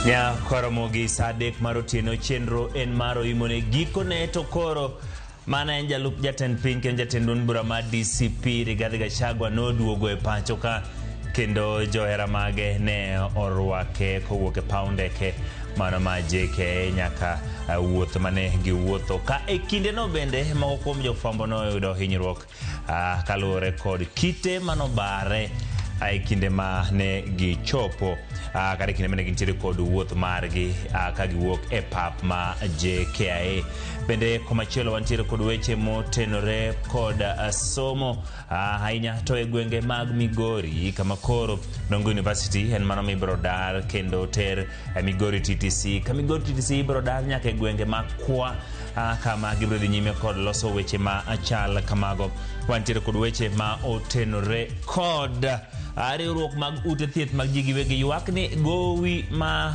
Nya koromo gi saa 3 mar otieno, chenro en mar oimone gikone. To koro mana en jalup jatend piny kendo jatend duond bura mar DCP Rigathi Gachagua noduogo e pacho ka, kendo johera mage ne orwake kowuok e paw ndeke mano ma JKIA nyaka wuoth mane giwuotho ka. E kindeno bende moko kuom jofwambo noyudo hinyruok kaluwore kod kite manobare e kinde ma ne gichopo, kata e kinde mane gintiere kod wuoth margi ka giwuok e pap ma JKIA. Bende komachielo wantiere kod weche motenore kod somo, ahinya to e gwenge mag Migori, kama koro Rongo University en mano mibiro dar kendo ter Migori TTC, ka Migori TTC ibiro dar nyaka e gwenge ma kwa, kama gibiro dhi nyime kod loso weche ma chal kamago. Wantiere kod weche ma otenore kod riwruok mag ute thieth mag ji giwegi ywak ni gowi ma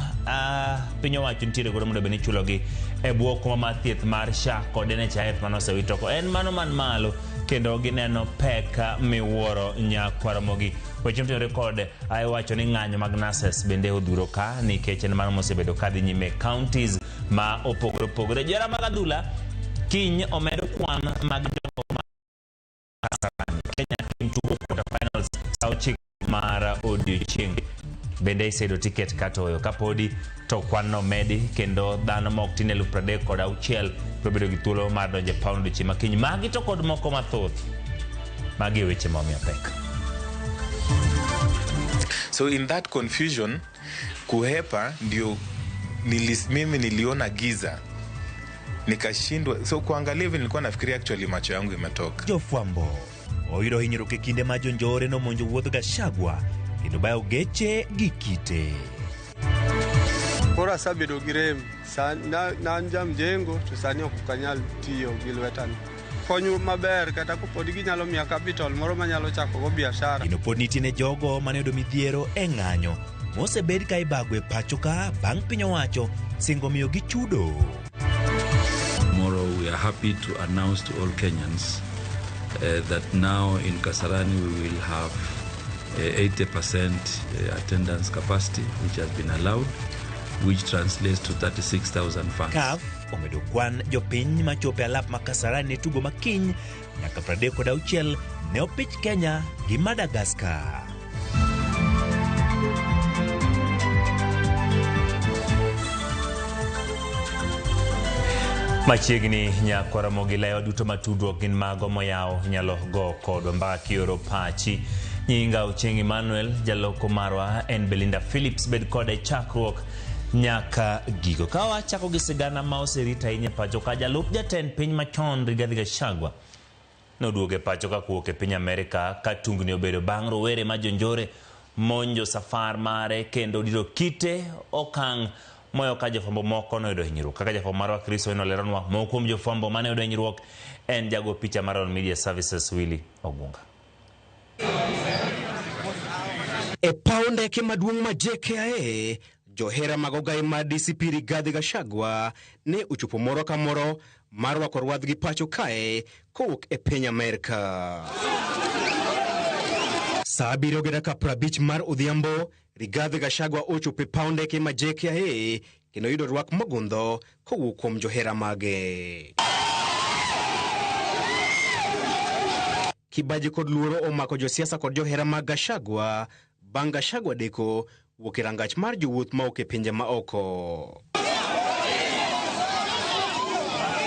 piny owacho nitiere godo mondo bed ni ichulogi e bwo kuma mar thieth mar SHA kod NHIF mane osewit oko en mano man malo, kendo gineno pek miwuoro. Nyakwaramogi, weche motenore kod iwacho ni ng'anyo mag nurses bende odhuro ka, nikech en mano mosebedo kadhi nyime e counties ma opogore opogore. Johera mag adhula, kiny omed kwan mag jogo ma Kasarani Kenya team tugo quarter finals sa 9 mar odiochieng'. Bende iseyudo tiket kata oyo? Kapodi to kwan no medi, kendo dhano ma ok tin 36,000 biro bedo gi thuolo mar donjo e paw odiochieng' ma kiny. Magi to kod moko mathoth, magi e weche ma omiyo pek. So in that confusion, kuhepa ndio mimi niliona giza nikashindwa. So kuangalia hivi nilikuwa nafikiria actually macho yangu imetoka. Jofwambo oyudo hinyruok e kinde ma jonjore nomonjo wuodh Gachagua kendo bayo geche gi kite. Koro asebedo gi rem na an jamjengo to sani ok anyal tiyo gi lwetani. Kony maber kata kopod ginyalo miya capital moro manyalo chako go biashara. Geno pod nitie ne jogo mane oyudo midhiero e ng'anyo mosebed ka ibago e pacho ka bang' piny owacho singo miyogi chudo. Tomorrow we are happy to announce to all Kenyans that now in Kasarani we will have 80% attendance capacity, which has been allowed, which translates to 36,000 fans. CAF omedo kwan jopiny machopo e alap ma Kasarani ne tugo makiny nyaka 36 ne opich Kenya gi Madagascar. Machiegni nyakwaramogi lewa duto matudruok gin mago moyaw, inyalo go kodwa mbaka kioro pachi. Nyinga Ochieng Emmanuel, jaloko marwa en Belinda Phillips. Bed kode chakruok nyaka giko. Ka wachako gi sigana ma oserit ahinya e pacho ka, jalup jatend piny machon Rigathi Gachagua noduogo e pacho ka kowuok e piny Amerika ka tungni obedo bang' rowere ma jonjore monjo safar mare kendo diro kite, okang' moyo ka jofwambo moko noyudo hinyruok. Kaka jafwambo marwa Chris Owino leronwa, moko kuom jofwambo mane oyudo hinyruok en jago picha mar Royal Media Services Willy Ogunga. E paw ndeke maduong' ma JKIA, johera mag ogai mar DCP Rigathi Gachagua ne ochopo moro ka moro mar rwako rwadhgi pacho kae kowuok e piny Amerka. Saa 7:50 mar odhiambo, Rigathi Gachagua ochopo e paw ndeke ma JKIA kendo yudo rwak mogundho kowuok kuom johera mage. Kibaji kod luoro omako josiasa kod johera mag Gachagua bang' Gachagua deko wuok e rangach mar jowuoth mawuok e pinje ma oko.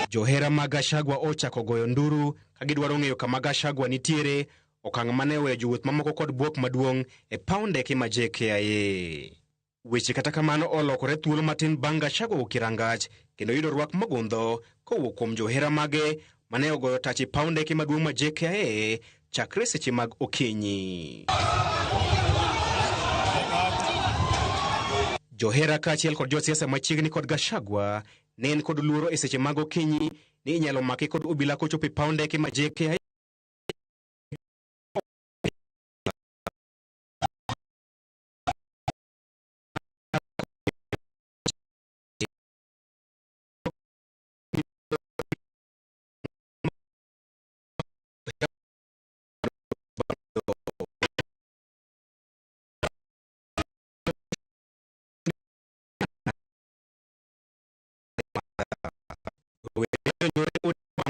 Johera mag Gachagua ochako goyo nduru ka gidwaro ng'eyo kama Gachagua nitiere, okang' mane oweyo jowuoth mamoko kod bwok maduong' e paw ndeke ma JKIA. Weche kata kamano olokore thuolo matin bang' Gachagua wuok e rangach kendo yudo rwak mogundho kowuok kuom johera mage mane ogoyo tach e paw ndeke maduong' ma JKIA chakre seche mag okinyi. Johera kaachiel kod josiasa machiegni kod Gachagua ne en kod luoro e seche mag okinyi ni inyalo make kod obila kochopo e paw ndeke ma JKIA.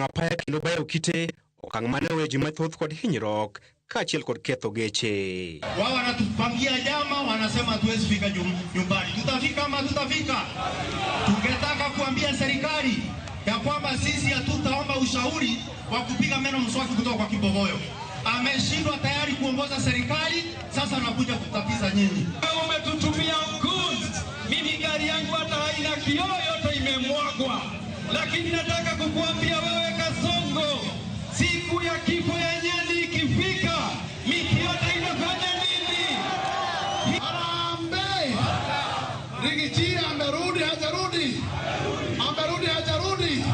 wang' apaya kendo bayo kite, okang' mane oweyo ji mathoth kod hinyruok kaachiel kod ketho geche. Wao wanatupangia jama, wanasema hatuwezi fika nyumbani. Tutafika ama tutafika? Tungetaka kuambia serikali ya kwamba sisi hatutaomba ushauri wa kupiga meno mswaki kutoka kwa kibogoyo. Ameshindwa tayari kuongoza serikali, sasa anakuja kutatiza nyinyi. Umetutumia goons. Mimi gari yangu hata haina kioo, yote imemwagwa, lakini nataka kukuambia wewe Kasongo, siku ya kifo ya nyani ikifika, miti yote inafanya nini? Harambee! Riggy G amerudi, hajarudi? Amerudi, hajarudi?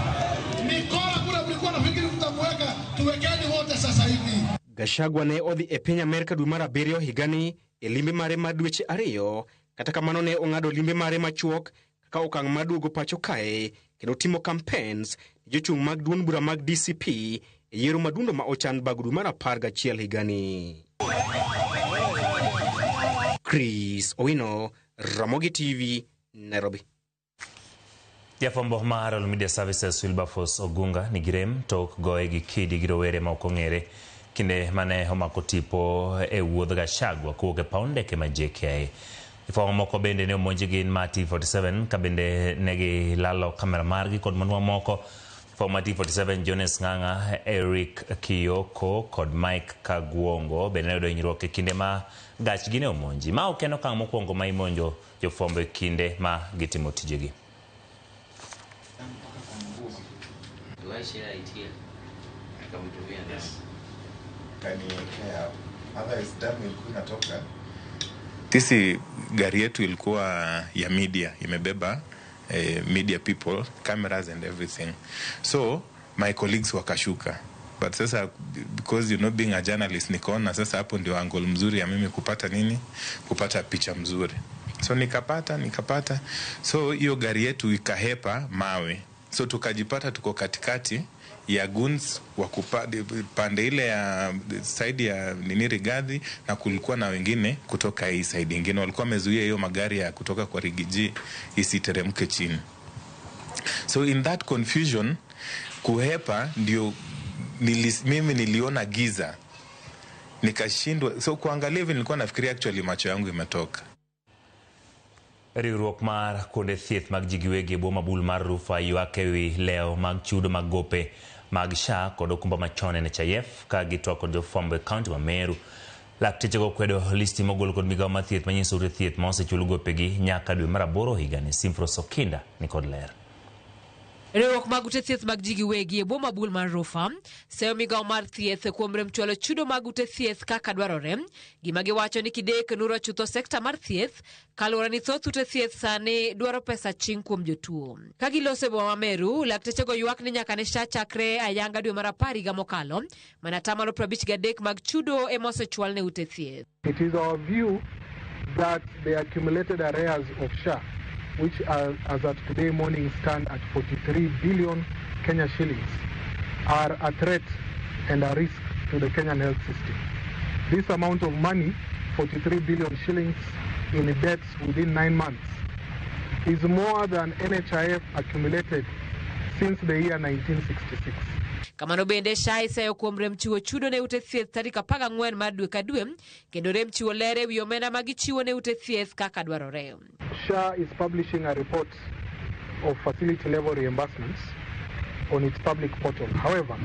Mikora kule mlikuwa nafikiri mtamweka, tuwekeni wote sasa hivi. Gachagua ne odhi e piny Amerka dwe mar abiriyo higani e limbe mare mar dweche 2, kata kamano ne ong'ado limbe mare machuok kaka okang' mar duogo pacho kae kendo timo campaigns ne jochung' mag duond bura mag DCP e yiero madundo ma ochan bang' dwe mar 11 higani. Chris Owino, Ramogi TV, Nairobi. Jafwambo mar All Media Services Wilberforce Ogunga nigi rem tok goye gi kidi gi rowere ma ok ong'ere kinde mane omako tipo e wuodh Gachagua kowuok e paw ndeke ma JKIA. Jofwambo moko bende ne omonji gin ma T47 ka bende ne gilalo kamera margi kod mwandu mamoko. Jofwambo ma T47 Jones Ng'ang'a, Eric Kiyoko kod Mike Kagwongo bende ne oyudo hinyruok e kinde ma gachgi ne omonji. Ma ok en okang' mokwongo ma imonjo jofwambo e kinde ma gitimo tijegi. Do I share it here? Akamtumia. Yes. Kaniwekea, otherwise damu ilikuwa inatoka. Sisi gari yetu ilikuwa ya media, imebeba media people, cameras and everything. So my colleagues wakashuka. But sasa because being a journalist, nikaona sasa hapo ndio angle mzuri ya mimi kupata nini? Kupata picha mzuri. So nikapata. So hiyo gari yetu ikahepa mawe. So tukajipata tuko katikati ya goons wa pande ile ya side ya nini Rigathi, na kulikuwa na wengine kutoka hii side nyingine walikuwa wamezuia hiyo magari ya kutoka kwa Riggy G isiteremke chini. So in that confusion, kuhepa ndio mimi niliona giza nikashindwa. So kuangalia hivi nilikuwa nafikiria actually macho yangu imetoka. Riwruok mar kuonde thieth mag ji giwegi e boma bul mar Rufa ywak ewi leo mag chudo mag gope mag SHA kod okumba machon NHIF ka gitwak kod jofwambo e kaunti ma Meru. Laktechego kwedo listi mogol kod migawo mar thieth manyiso ute thieth ma osechul gopegi nyaka dwe mar 8 higani. Simfros Okinda ni kod ler. Riwruok mag ute thieth mag ji giwegi e boma bul mar Rufa seyo migawo mar thieth kuom rem chwalo chudo mag ute thieth kaka dwarore. Gima giwacho ni kidek nuro chutho sekta mar thieth kaluwore ni thoth ute thieth sani dwaro pesa ching kuom jotuo. Ka giloso e boma ma Meru, laktechego ywak ni nyaka ne SHA chakre ayanga dwe mar 10 higa mokalo, mana 53% mag chudo ema osechwal ne ute thieth. It is our view that the accumulated arrears of SHA, which are, as at today morning stand at 43 billion Kenya shillings, are a threat and a risk to the Kenyan health system. This amount of money, 43 billion shillings in debts within 9 months, is more than NHIF accumulated since the year 1966. Kamano bende SHA iseyo kuom rem chiwo chudo ne ute thieth tarik 14 mar dwe ka dwe, kendo rem chiwo ler ewi omenda ma gichiwo ne ute thieth kaka dwarore. SHA is publishing a report of facility level reimbursements on its public portal. However,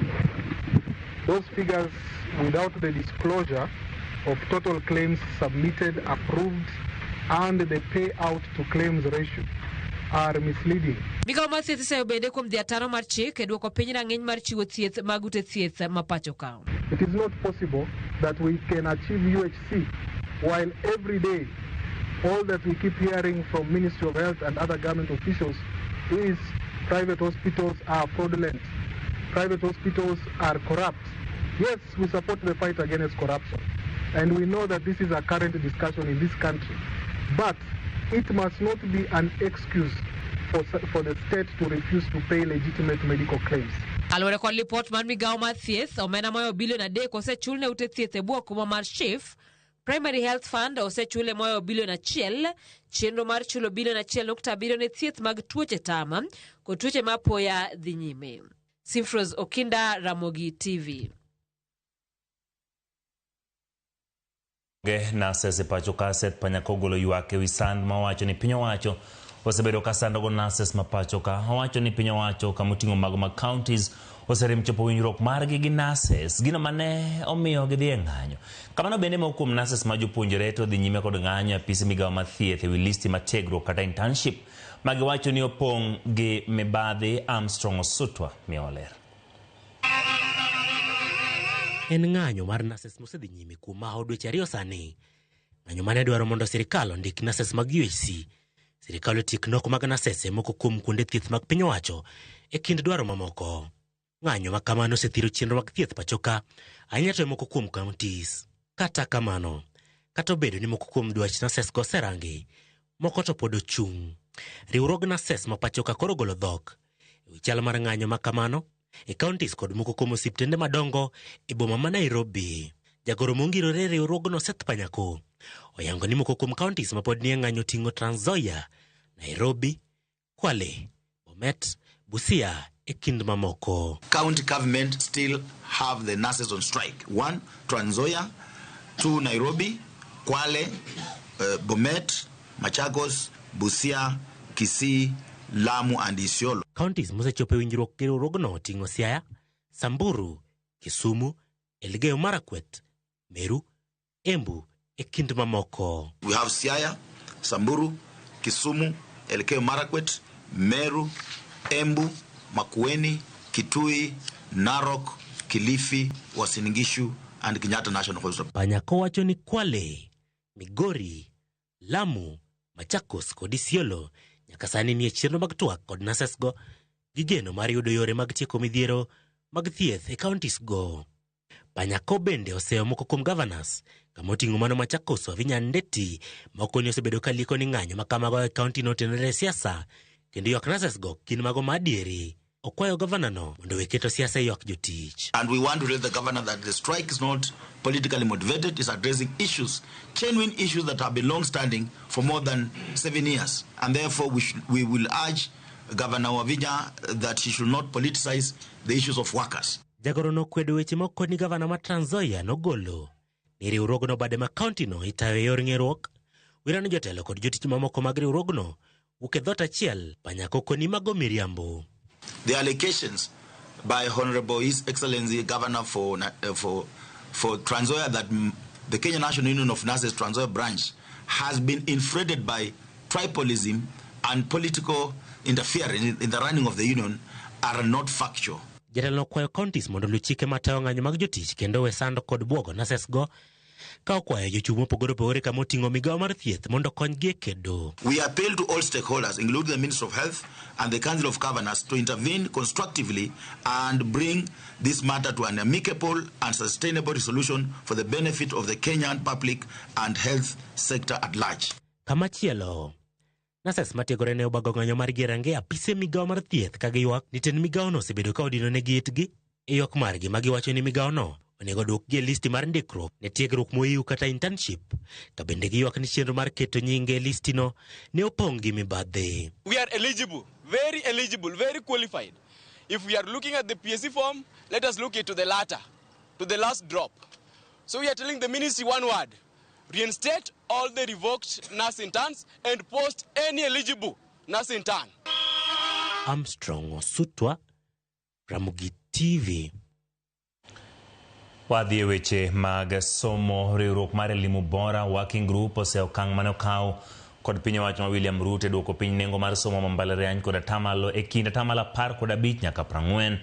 those figures without the disclosure of total claims submitted, approved, and the payout to claims ratio are misleading. Migawo mar thieth iseyo bende kuom dhi ataro mar chik e duoko piny rang'iny mar chiwo thieth mag ute thieth ma pacho ka. It is not possible that we can achieve UHC while every day all that we keep hearing from Ministry of Health and other government officials is private hospitals are fraudulent, private hospitals are corrupt. Yes, we support the fight against corruption, and we know that this is a current discussion in this country, but it must not be an excuse for the state to refuse to pay legitimate medical claims. Kaluwore kod lipot mar migawo mar thieth, omenda moyo bilion 3 osechul ne ute thieth e bwo okumba mar SHIF. Primary Health Fund osechule moyo bilion 1, chenro mar chulo bilion 1.7 ne thieth mag tuoche tama kod tuoche ma apoya dhi nyime. Simfros Okinda, Ramogi TV. Nurses e pacho ka Seth Panyako ogolo ywak ewi sand ma owacho ni piny owacho osebedo ka sandogo nurses ma pacho ka. Owacho ni piny owacho kama oting'o mago mag counties oserem chopo winjruok margi gi nurses, gino mane omiyo gidhi e ng'anyo. Kamano bende moko kuom nurses ma jopuonjre to dhi nyime kod ng'anyo e apise migawo mar thieth ewi listi mar tiegruok kata internship ma giwacho ni opong' gi mibadhi. Armstrong Osutwa miyowa ler. En ng'anyo mar nurses mosedhi nyime kuom maho dweche 2 sani. Ng'anyo mane dwaro mondo sirikal ondik nurses mag UHC, sirikal otiek nok mag nurses e moko kuom kuonde thieth mag piny owacho e kind dwaro mamoko. Ng'anyo ma kamano osethiro chenro mag thieth pacho ka, ahinya to e moko kuom counties. Kata kamano, kata obedo ni moko kuom dwach nurses go oserangi, moko to pod ochung'. Riwruog nurses ma pacho ka koro ogolo dhok ewi chal mar ng'anyo ma kamano e counties kod moko kuom osiptende madongo e boma ma Nairobi. Jagoro mongirore e riwruogno Seth Panyako oyango ni moko kuom counties ma pod nie ng'anyo oting'o Trans Nzoia, Nairobi, Kwale, Bomet, Busia e kind mamoko. County government still have the nurses on strike. 1, Trans Nzoia, 2, Nairobi, Kwale, Bomet, Machakos, Busia, Kisii, Lamu and Isiolo. Counties mosechopo e winjruok gi riwruogno oting'o Siaya, Samburu, Kisumu, Elgeyo Marakwet, Meru, Embu e kind mamoko. We have Siaya, Samburu, Kisumu, Elgeyo Marakwet, Meru, Embu, Makueni, Kitui, Narok, Kilifi, Uasin Gishu and Kenyatta National Hospital. Panyako wacho ni Kwale, Migori, Lamu, Machakos kod Isiolo nyaka sani nie chenro mag twak kod nurses go gi geno mar yudo yore mag tieko midhiero mag thieth e counties go. Panyako bende oseyo moko kuom governors kama oting'o mano Machakos Wavinya Ndeti moko ni osebedo ka lieko ni ng'anyo ma kamago e county no otenore e siasa kendo ywak nurses go gin mago ma adieri. Okwayo gavana no mondo owe keto siasa e ywak jotich. And we want to tell the governor that the strike is not politically motivated, it's addressing issues, genuine issues that have been long-standing for more than 7 years. And therefore we will urge Governor Wavinya that he should not politicize the issues of workers. Jagoro nokwedo weche moko ni gavana ma Trans Nzoia nogolo ni riwruogno bade ma county no itayo e yor ng'eruok. Wira ni jotelo kod jotich mamoko mag riwruogno wuok e dhoot achiel. Panyako koni mago miriambo. The allegations by Honorable His Excellency Governor for Trans Nzoia that the Kenya National Union of Nurses Trans Nzoia branch has been inflated by tribalism and political interference in the running of the union are not factual. Jatelo nokwayo counties mondo oluw chike matayo ng'anyo mag jotich kendo we sand kod buogo nurses go ka okwayo jochung' mopogore opogore kama oting'o migawo mar thieth mondo okonygi e kedo. We appeal to all stakeholders, including the Minister of Health and the Council of Governors, to intervene constructively and bring this matter to an amicable and sustainable resolution for the benefit of the Kenyan public and health sector at large. Kamachielo, nurses matiegore ne obago ng'anyo margi e rangeye apise migawo mar thieth ka giywak ni tend migawono osebedo ka odinonegi itgi e ywak margi ma giwacho ni migawono onego duokgi e listi mar ndikruok ne tiegruok moyiw kata internship ka bende giywak ni chenro mar keto nyinge e listino ne opong' gi mibadhi. We are eligible, very eligible, very qualified. If we are looking at the PSC form, let us look into the latter, to the last drop. So we are telling the ministry one word: reinstate all the revoked nurse interns and post any eligible nurse intern. Armstrong Osutwa, Ramogi TV. Wadhi e weche mag somo. Riwruok mar Elimu Bora Working Group ose okang' mane okaw kod piny owacho ma William Ruto e duoko piny nengo mar somo ma mbalariany kod atamalo e kind atamalo 15 nyaka 40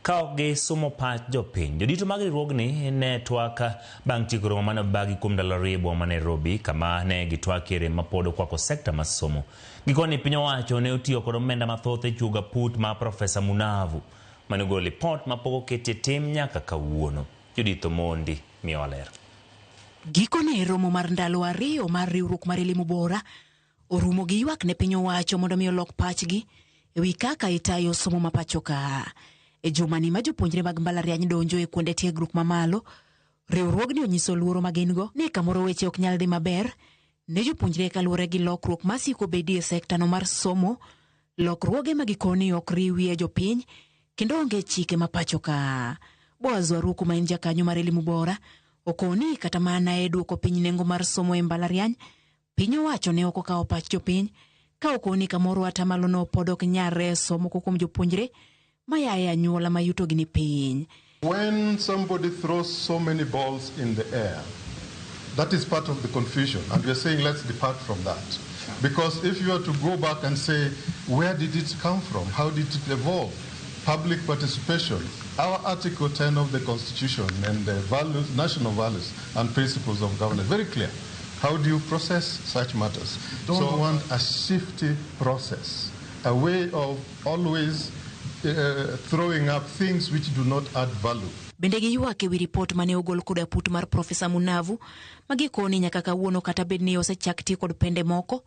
ka ok gisumo pach jopiny. Jodito mag riwruogni ne twak bang' tieko romo mane obagi kuom ndalo 2 e boma ma Nairobi kama ne gitwakie rem mapod okwako sekta mar somo. Gikoni piny owacho ne otiyo kod omenda mathoth e chuogo aput ma Profesa Munavu mane ogolo lipot mapok oketie tim nyaka kawuono. Judith Omondi miyowa ler. Gikone romo mar ndalo 2 mar riwruok mar Elimu Bora orumo gi ywak ne piny owacho mondo mi olok pachgi ewi kaka itayo somo ma pacho ka. E jumani ma jopuonjre mag mbalariany donjo e kuonde tiegruok mamalo, riwruogni onyiso luoro ma gin go ni kamoro weche ok nyal dhi maber ne jopuonjre kaluwore gi lokruok masiko bedie e sekta no mar somo, lokruoge ma gikoni ok riwie jopiny kendo onge chike ma pacho ka. Boaz Waruku ma en jakanyo mar Elimu Bora okoni kata mana e duoko piny nengo mar somo e mbalariany, piny owacho ne ok okawo pach jopiny ka okoni kamoro atamalo no pod ok nyal reso moko kuom jopuonjre maya e anyuola ma yutogi ni piny. When somebody throws so many balls in the air, that is part of the confusion. And we are saying let's depart from that. Because if you are to go back and say, where did it come from? How did it evolve? Public participation. Our Article 10 of the Constitution and the values, national values and principles of governance, very clear. How do you process such matters? Don't want a shifty process, a way of always throwing up things which do not add value. Bende giywak ewi ripot mane ogol kod aput mar Profesa Munavu ma gikoni nyaka kawuono kata bed ni osechak tiyo kod pende moko,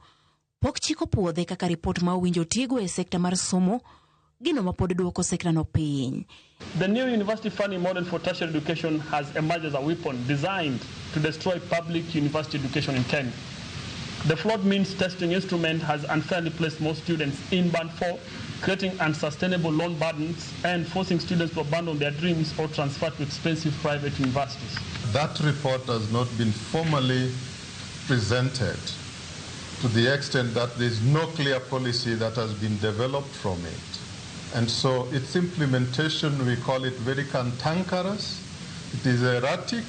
pok chik opuodhe kaka ripot ma owinjo tigo e sekta mar somo, gino ma pod duoko sektano piny. The new university funding model for tertiary education has emerged as a weapon designed to destroy public university education in Kenya. The flawed means testing instrument has unfairly placed most students in Band 4, creating unsustainable loan burdens and forcing students to abandon their dreams or transfer to expensive private universities. That report has not been formally presented to the extent that there is no clear policy that has been developed from it. And so its implementation, we call it very cantankerous, it is erratic,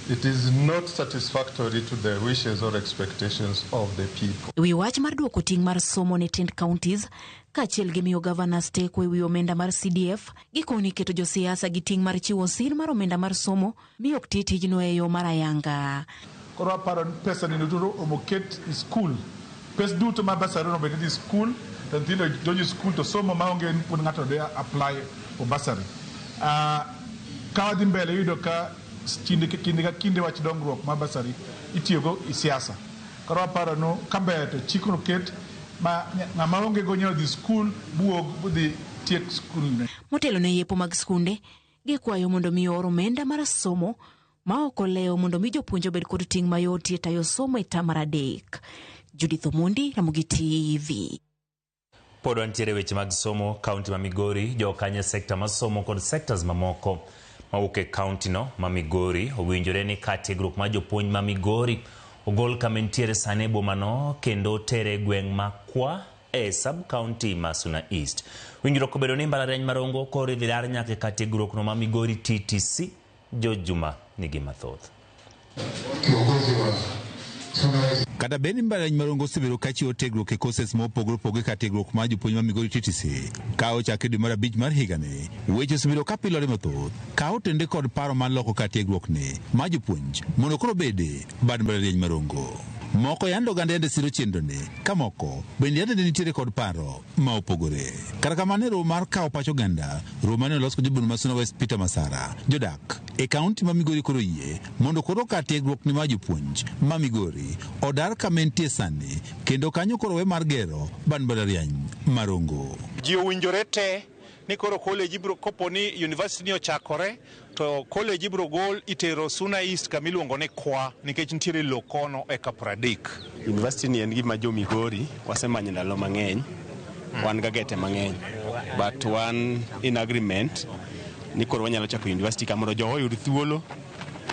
it is not satisfactory to the wishes or expectations of the people. Wi wach mar duoko ting' mar somo ne tend counties kaachiel gi miyo governors teko e wi omenda mar CDF gikoni keto josiasa gi ting' mar chiwo sir mar omenda mar somo mi ok ti tijno e yo mar ayanga. Koro aparo ni pesa ni duto omo ket e skul. Pes duto ma bursary onego bed ni dhi skul, to nyithindo donjo e skul to somo maonge ni pod ng'ato dhi apply for bursary. Ka wadhi mbele iyudo ka kinde ka kinde wach dongruok mar bursary itiyogo e siasa. Koro aparo ni kaber to chikno ket ma ng'ama onge go nyalo dhi skul buog budhi tiek skul ne. Motelo ne yepo mag skunde, gikwayo mondo mi oor omenda mar somo ma ok olewo mondo mi jopuonj obed kod ting' mayot e tayo somo e tam mar 3. Judith Omondi, Ramogi TV. Pod wantiere weche mag somo. Kaunti ma Migori, jokanyo e sekta mar somo kod sectors mamoko mawuok e kaunti no ma Migori owinjore ni kar tiegruok mar jopuonj ma Migori ogol kama entiere sani e bomano kendo tere e gweng' ma Kwa e sub county ma Suna East. Winjruok obedo ni mbalariany ma Rongo koro idhi dar nyaka e kar tiegruok no ma Migori TTC. George Juma nigi mathoth. Kata bed ni mbalariany ma Rongo osebedo ka chiwo tiegruok e courses mopogore opogore ka tiegruok mar jopuonj ma Migori TTC ka ochak e dwe mar 5 mar higani, weche osebedo ka pilore mathoth ka otende kod paro mar loko kar tiegruok ni mar jopuonj mondo koro obede bad mbalariany ma Rongo. Moko yande oganda yande siro chenro ni, ka moko bende yande nitiere kod paro ma opogore. Kata kamano e romo mar kawo pach oganda, romo mane olos kod jabura ma Suna West Peter Masara, jodak e kaunti ma Migori koro yie mondo koro kar tiegruok ni mar jopuonj ma Migori odar kama entie sani kendo kanyo koro we mar gero bad mbalariany ma Rongo. Ji owinjore te ni koro college ibiro, kopo ni university ni ochakore to college ibiro gol itero Suna East kama iluongo ni Kwa nikech nitiere lowo kono eka 30. University ni en gima jo Migori wasemanyo ndalo mang'eny, wan gagete mang'eny, but wan in agreement ni koro wanyalo chako university ka mondo jowa oyud thuolo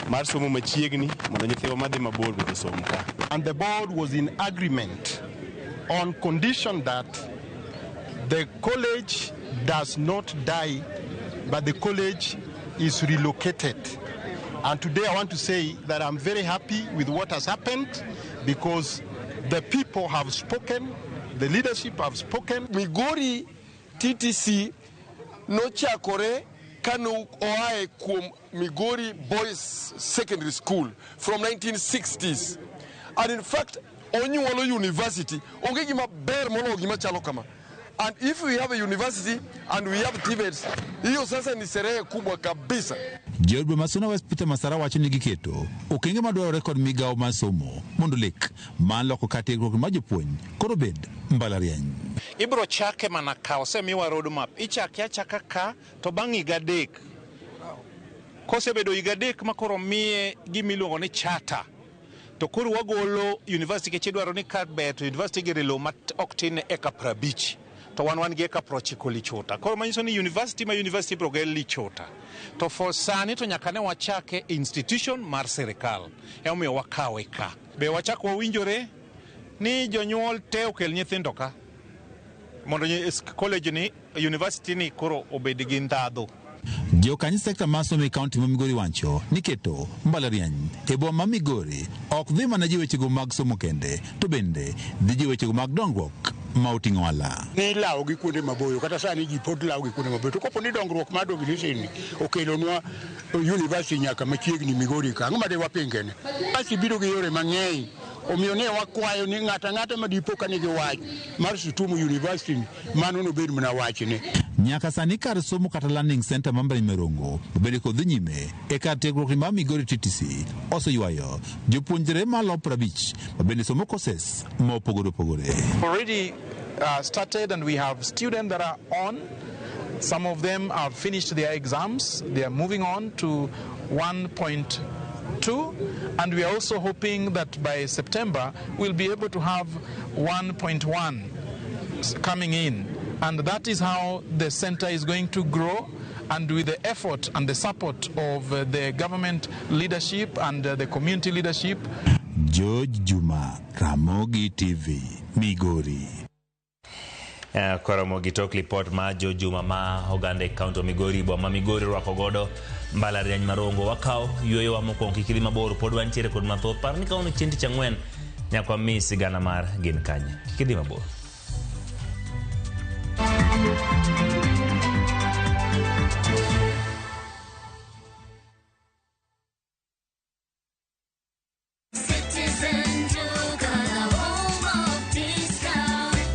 mar somo machiegni mondo nyithiwa madhi mabor bende osom ka. And the board was in agreement on condition that the college does not die, but the college is relocated. And today I want to say that I'm very happy with what has happened because the people have spoken, the leadership have spoken. Migori TTC nochakore kane oae kuom Migori Boys Secondary School from 1960s. And in fact, onyuolo university, onge gima ber moloyo gima chalo kama. And if we have a university and we have TVETs, hiyo sasa ni sherehe kubwa kabisa. Jaod bura ma Suna West Peter Masara wacho ni giketo okenge madwarore kod migawo mar somo mondo lek mar loko kar tiegruok mar jopuonj koro bed mbalariany. Ibiro chake mana ka osemiwa road map, ichake achaka ka to bang' higa 3. Kosebedo higa 3 ma koro miye gima iluongo ni charter, to koro wagolo university nikech idwaro ni kar ber to university igero e lowo ma ok tin eka 50. To wan gi eka 90 Lichota. Koro manyiso ni university ma university ibiro ger Lichota. To for sani to nyaka ne wachake institution mar sirikal. Emomiyo wakawe ka. Be wachak wawinjore ni jonyuol te okel nyithindo ka mondo college ni university ni koro obed gi ndhadhu. Jokanyo sekta mar somo e kaunti ma Migori wacho ni keto mbalariany e boma ma Migori ok dhi mana ji wechego mag somo kende, to bende dhi ji wechego mag dongruok ma oting'o ohala. Ni lawo gi kuonde maboyo kata sani ji pod lawo gi kuonde maboyo to kopo ni dongruok mar Dognisini ni okelonwa university nyaka machiegni Migori ka ang'o ma de wapingene? Basi biro gi yore mang'eny omiyo ne wakwayo ni ng'ato ang'ata ma dipo ka nigi wach mar Sutumu University ni mano nobed mana wachne. Nyaka sani kar somo kata learning center ma Mbalariany Rongo obedo kod dhi nyime e kar tiegruok ni mar Migori TTC oseywayo jopuonjre malo 50 ma bende somo courses ma opogore opogore. Already started and we have students that are on. Some of them have finished their exams. They are moving on to 1.2, and we are also hoping that by September we'll be able to have 1.1 coming in. And that is how the center is going to grow. And with the effort and the support of the government leadership and the community leadership. George Juma, Ramogi TV, Migori. Koromo gi tok lipot ma jo Juma ma oganda e kaunti ma Migori boma ma Migori rwako godo mbalariany ma Rongo. Wakawo yueyowa mokwongo, kik idhi mabor, pod wantiere kod mathoth. Par ni kawuono chieng' tich ang'wen nyaka wamiyi sigana mar gin kanye. Kik idhi mabor.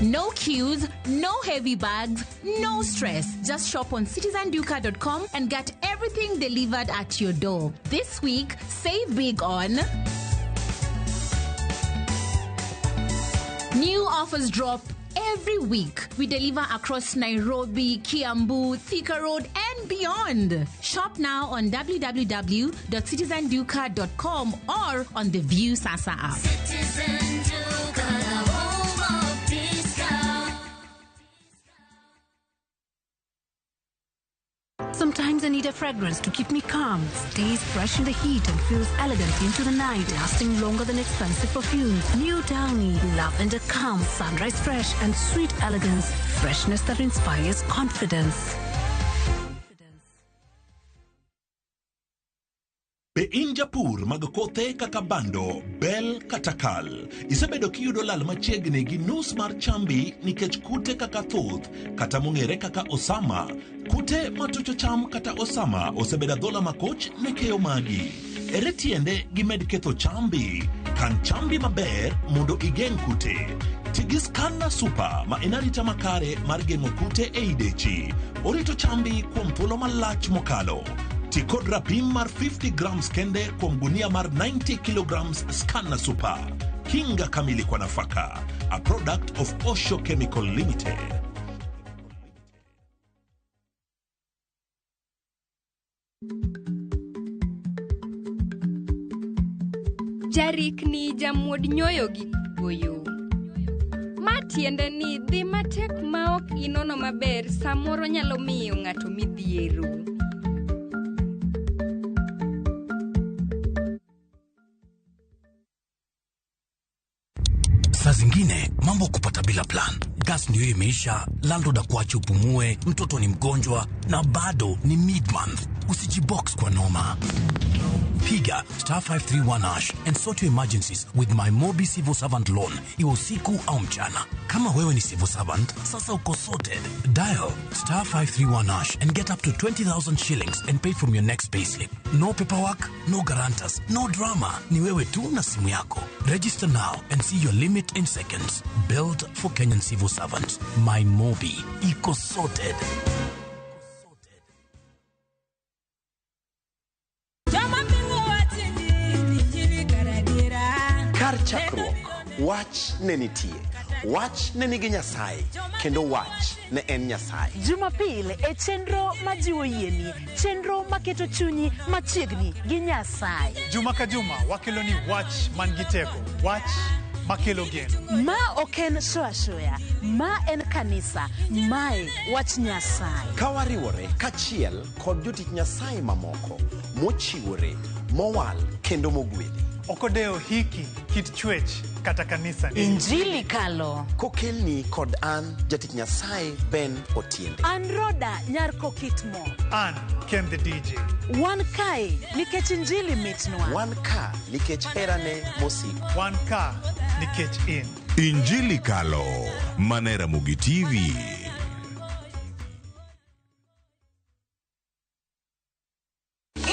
No queues, no heavy bags, no stress. Just shop on citizenduka.com and get everything delivered at your door. This week, save big on new offers drop every week. We deliver across Nairobi, Kiambu, Thika Road, and beyond. Shop now on www.citizenduka.com or on the View Sasa app. Sometimes I need a fragrance to keep me calm, stays fresh in the heat and feels elegant into the night, lasting longer than expensive perfumes. New Downy, lavender calm, sunrise fresh and sweet elegance, freshness that inspires confidence. Be in japur mag kothe kaka bando, bel kata kal? Isebedo kiyudo lal machiegni gi nus mar chambi nikech kute kaka thuth kata mong'ere kaka osama. Kute matucho cham kata osama osebedo adhola makoch ne keyo magi. Ere tiende gimed ketho chambi? Kan chambi maber mondo igeng' kute. Ti gi Scanna Super ma en arita makare mar geng'o kute ei dechi. Orito chambi kuom thuolo malach mokalo. Ti kod rapim mar 50 grams kende kuom gunia mar 90 kilograms Scanna Super. Kinga kamili kwa nafaka. A product of Osho Chemical Limited. Jarikni jamuod nyoyo gi goyo. Ma tiende ni dhi matek ma ok inono maber samoro nyalo miyo ng'ato midhiero. Saa zingine mambo kupata bila plan. Gas ndio imeisha, landlord akuache upumue, mtoto ni mgonjwa na bado ni mid-month. Usijibox kwa noma. Piga star 531 hash and sort your emergencies with my Mobi Civil Servant Loan, iwe usiku au mchana. Kama wewe ni civil servant, sasa uko sorted. Dial star 531 hash and get up to 20,000 shillings and pay from your next payslip. No paperwork, no guarantors, no drama. Ni wewe tu na simu yako. Register now and see your limit in seconds. Built for Kenyan civil servants. My Mobi. Iko sorted. Kar chakruok, wach ne nitie. Wach ne nigi Nyasaye, kendo wach ne en Nyasaye. Jumapil e chenro majiwo yieni, chenro maketo chunyi machiegni gi Nyasaye. Juma ka juma wakeloni wach man gi teko, wach Makelo geno. Ma ok en show ashoya, ma en kanisa, mae wach Nyasaye. Ka wariwore kachiel kod jotich Nyasaye mamoko mochiwore, mowal kendo mogwedhi. Ok odewo hiki, kit chwech kata kanisa. Injili kalo. Kokelni kod an jatich Nyasaye Ben Otiende. An Roda nyar Kokitmo. An Ken the DJ. Wan kae nikech injili mitnwa. Wan ka nikech herane mosiko. Wan ka nikech in. Injili Kalo, mane Ramogi TV.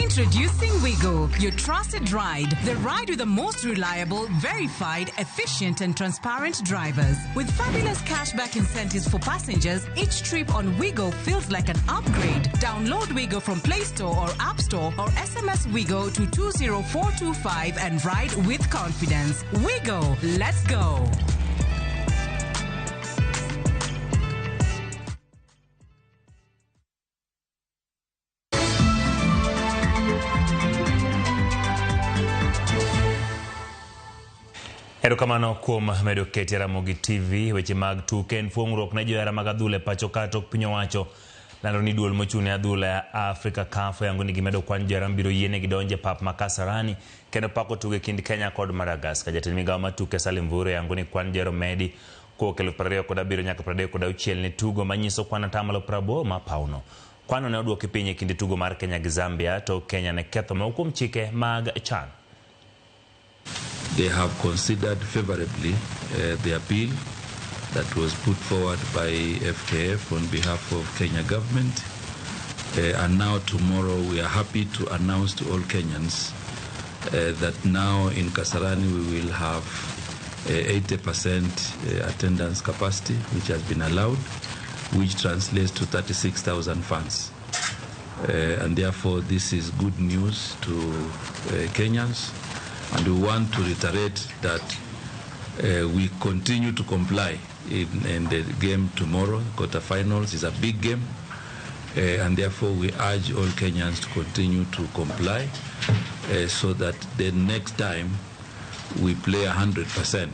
Introducing Wigo, your trusted ride. The ride with the most reliable, verified, efficient, and transparent drivers. With fabulous cashback incentives for passengers, each trip on Wigo feels like an upgrade. Download Wigo from Play Store or App Store or SMS Wigo to 20425 and ride with confidence. Wigo, let's go. Erokamano kuom medo kete Ramogi TV. Weche mag tuke en fuong'ruok ne johera mag adhula e pacho ka tok piny owacho lando ni duol mochung' ne adhula ya Afrika CAF oyango ni gimedo kwan johera mabiro yienegi donjo e pap ma Kasarani kendo pako tugo e kind Kenya kod Madagascar. Jatend migawo mar tuke Salim Mvurya oyango ni kwan johera omedi kowuok 27,000 nyaka 36 ne tugo manyiso kwan 80% ma pawno. Kwano ne oduoki piny e kinde tugo mar Kenya gi Zambia to Kenya ne ketho moko kuom chike mag CHAN. They have considered favorably the appeal that was put forward by FKF on behalf of Kenya government. And now tomorrow we are happy to announce to all Kenyans that now in Kasarani we will have 80% attendance capacity, which has been allowed, which translates to 36,000 fans. And therefore this is good news to Kenyans. And we want to reiterate that we continue to comply in the game tomorrow. Quarterfinals is a big game, and therefore we urge all Kenyans to continue to comply so that the next time we play 100%,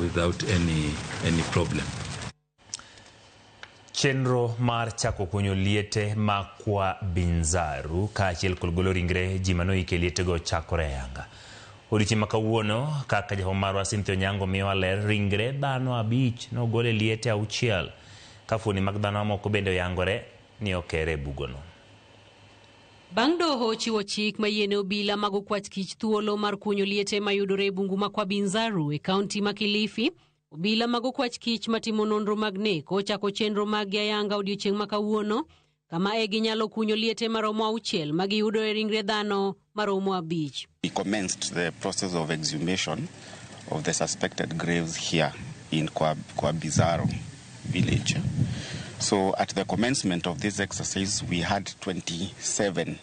without any problem. Chenro mar chako kunyo liete ma Kwa Binzaru kaachiel kod golo ringre ji manoyike lietego chakore e yanga. Odiechieng' ma kawuono kaka jafwambo marwa Cynthia Onyango miyowa ler, ringre dhano 5 nogol e liete 6 ka fuoni mag dhano mamoko bende oyangore ni okere e bugono. Bang' doho chiwo chik mayiene obila mag okwach kich thuolo mar kunyo liete mayudore e bungu ma Kwa Binzaru e kaunti ma Kilifi, obila mag okwach kich matimo nonro mag nek ochako chenro mag ayanga odiechieng' ma kawuono kama e ginyalo kunyo liete maromo 6 ma giyudo e ringre dhano maromo 5. We commenced the process of exhumation of the suspected graves here in Kwa Bizarro village. So at the commencement of this exercise, we had 27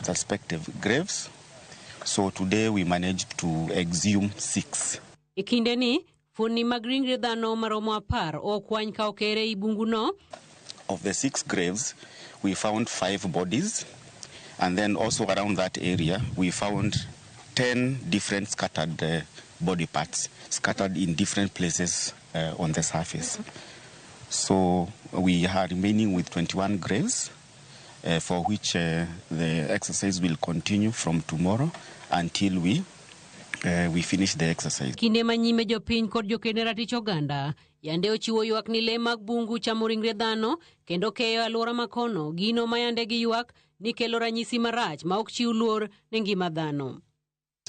suspected graves. So today we managed to exhume 6. E kinde ni, fuoni mag ringre dhano maromo 10 okwany ka okere i bunguno. Of the 6 graves, we found 5 bodies. And then also around that area, we found 10 different scattered body parts, scattered in different places on the surface. So we are remaining with 21 graves, for which the exercise will continue from tomorrow until we finish the exercise. Kinde manyime jopiny kod jokene ratich oganda yande ochiwo ywak ni le mag bungu chamo ringre dhano kendo keyo alwora makono, gino ma yande giywak ni kelo ranyisi marach ma ok chiw luor ne ngima dhano.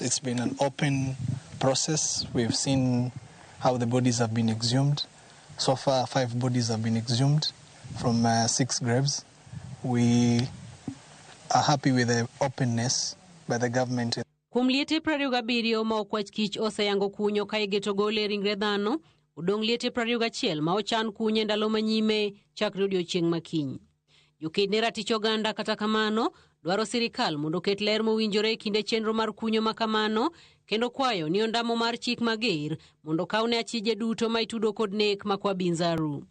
It's been an open process. We've seen how the bodies have been exhumed. So far, 5 bodies have been exhumed from 6 graves. We are happy with the openness by the government. Kuom liete 27 ma okwach kich oseyango kunyo ka igeto gole ringre dhano, odong' liete 21 ma ochan kunyo e ndalo manyime chakre odiechieng' makiny. Joked ne ratich oganda kata kamano dwaro sirikal mondo oket ler mowinjore e kinde chenro mar kunyo ma kamano kendo kwayo ni ondamo mar chik mager mondo okawne achije duto ma itudo kod nek ma Kwa Binzaru.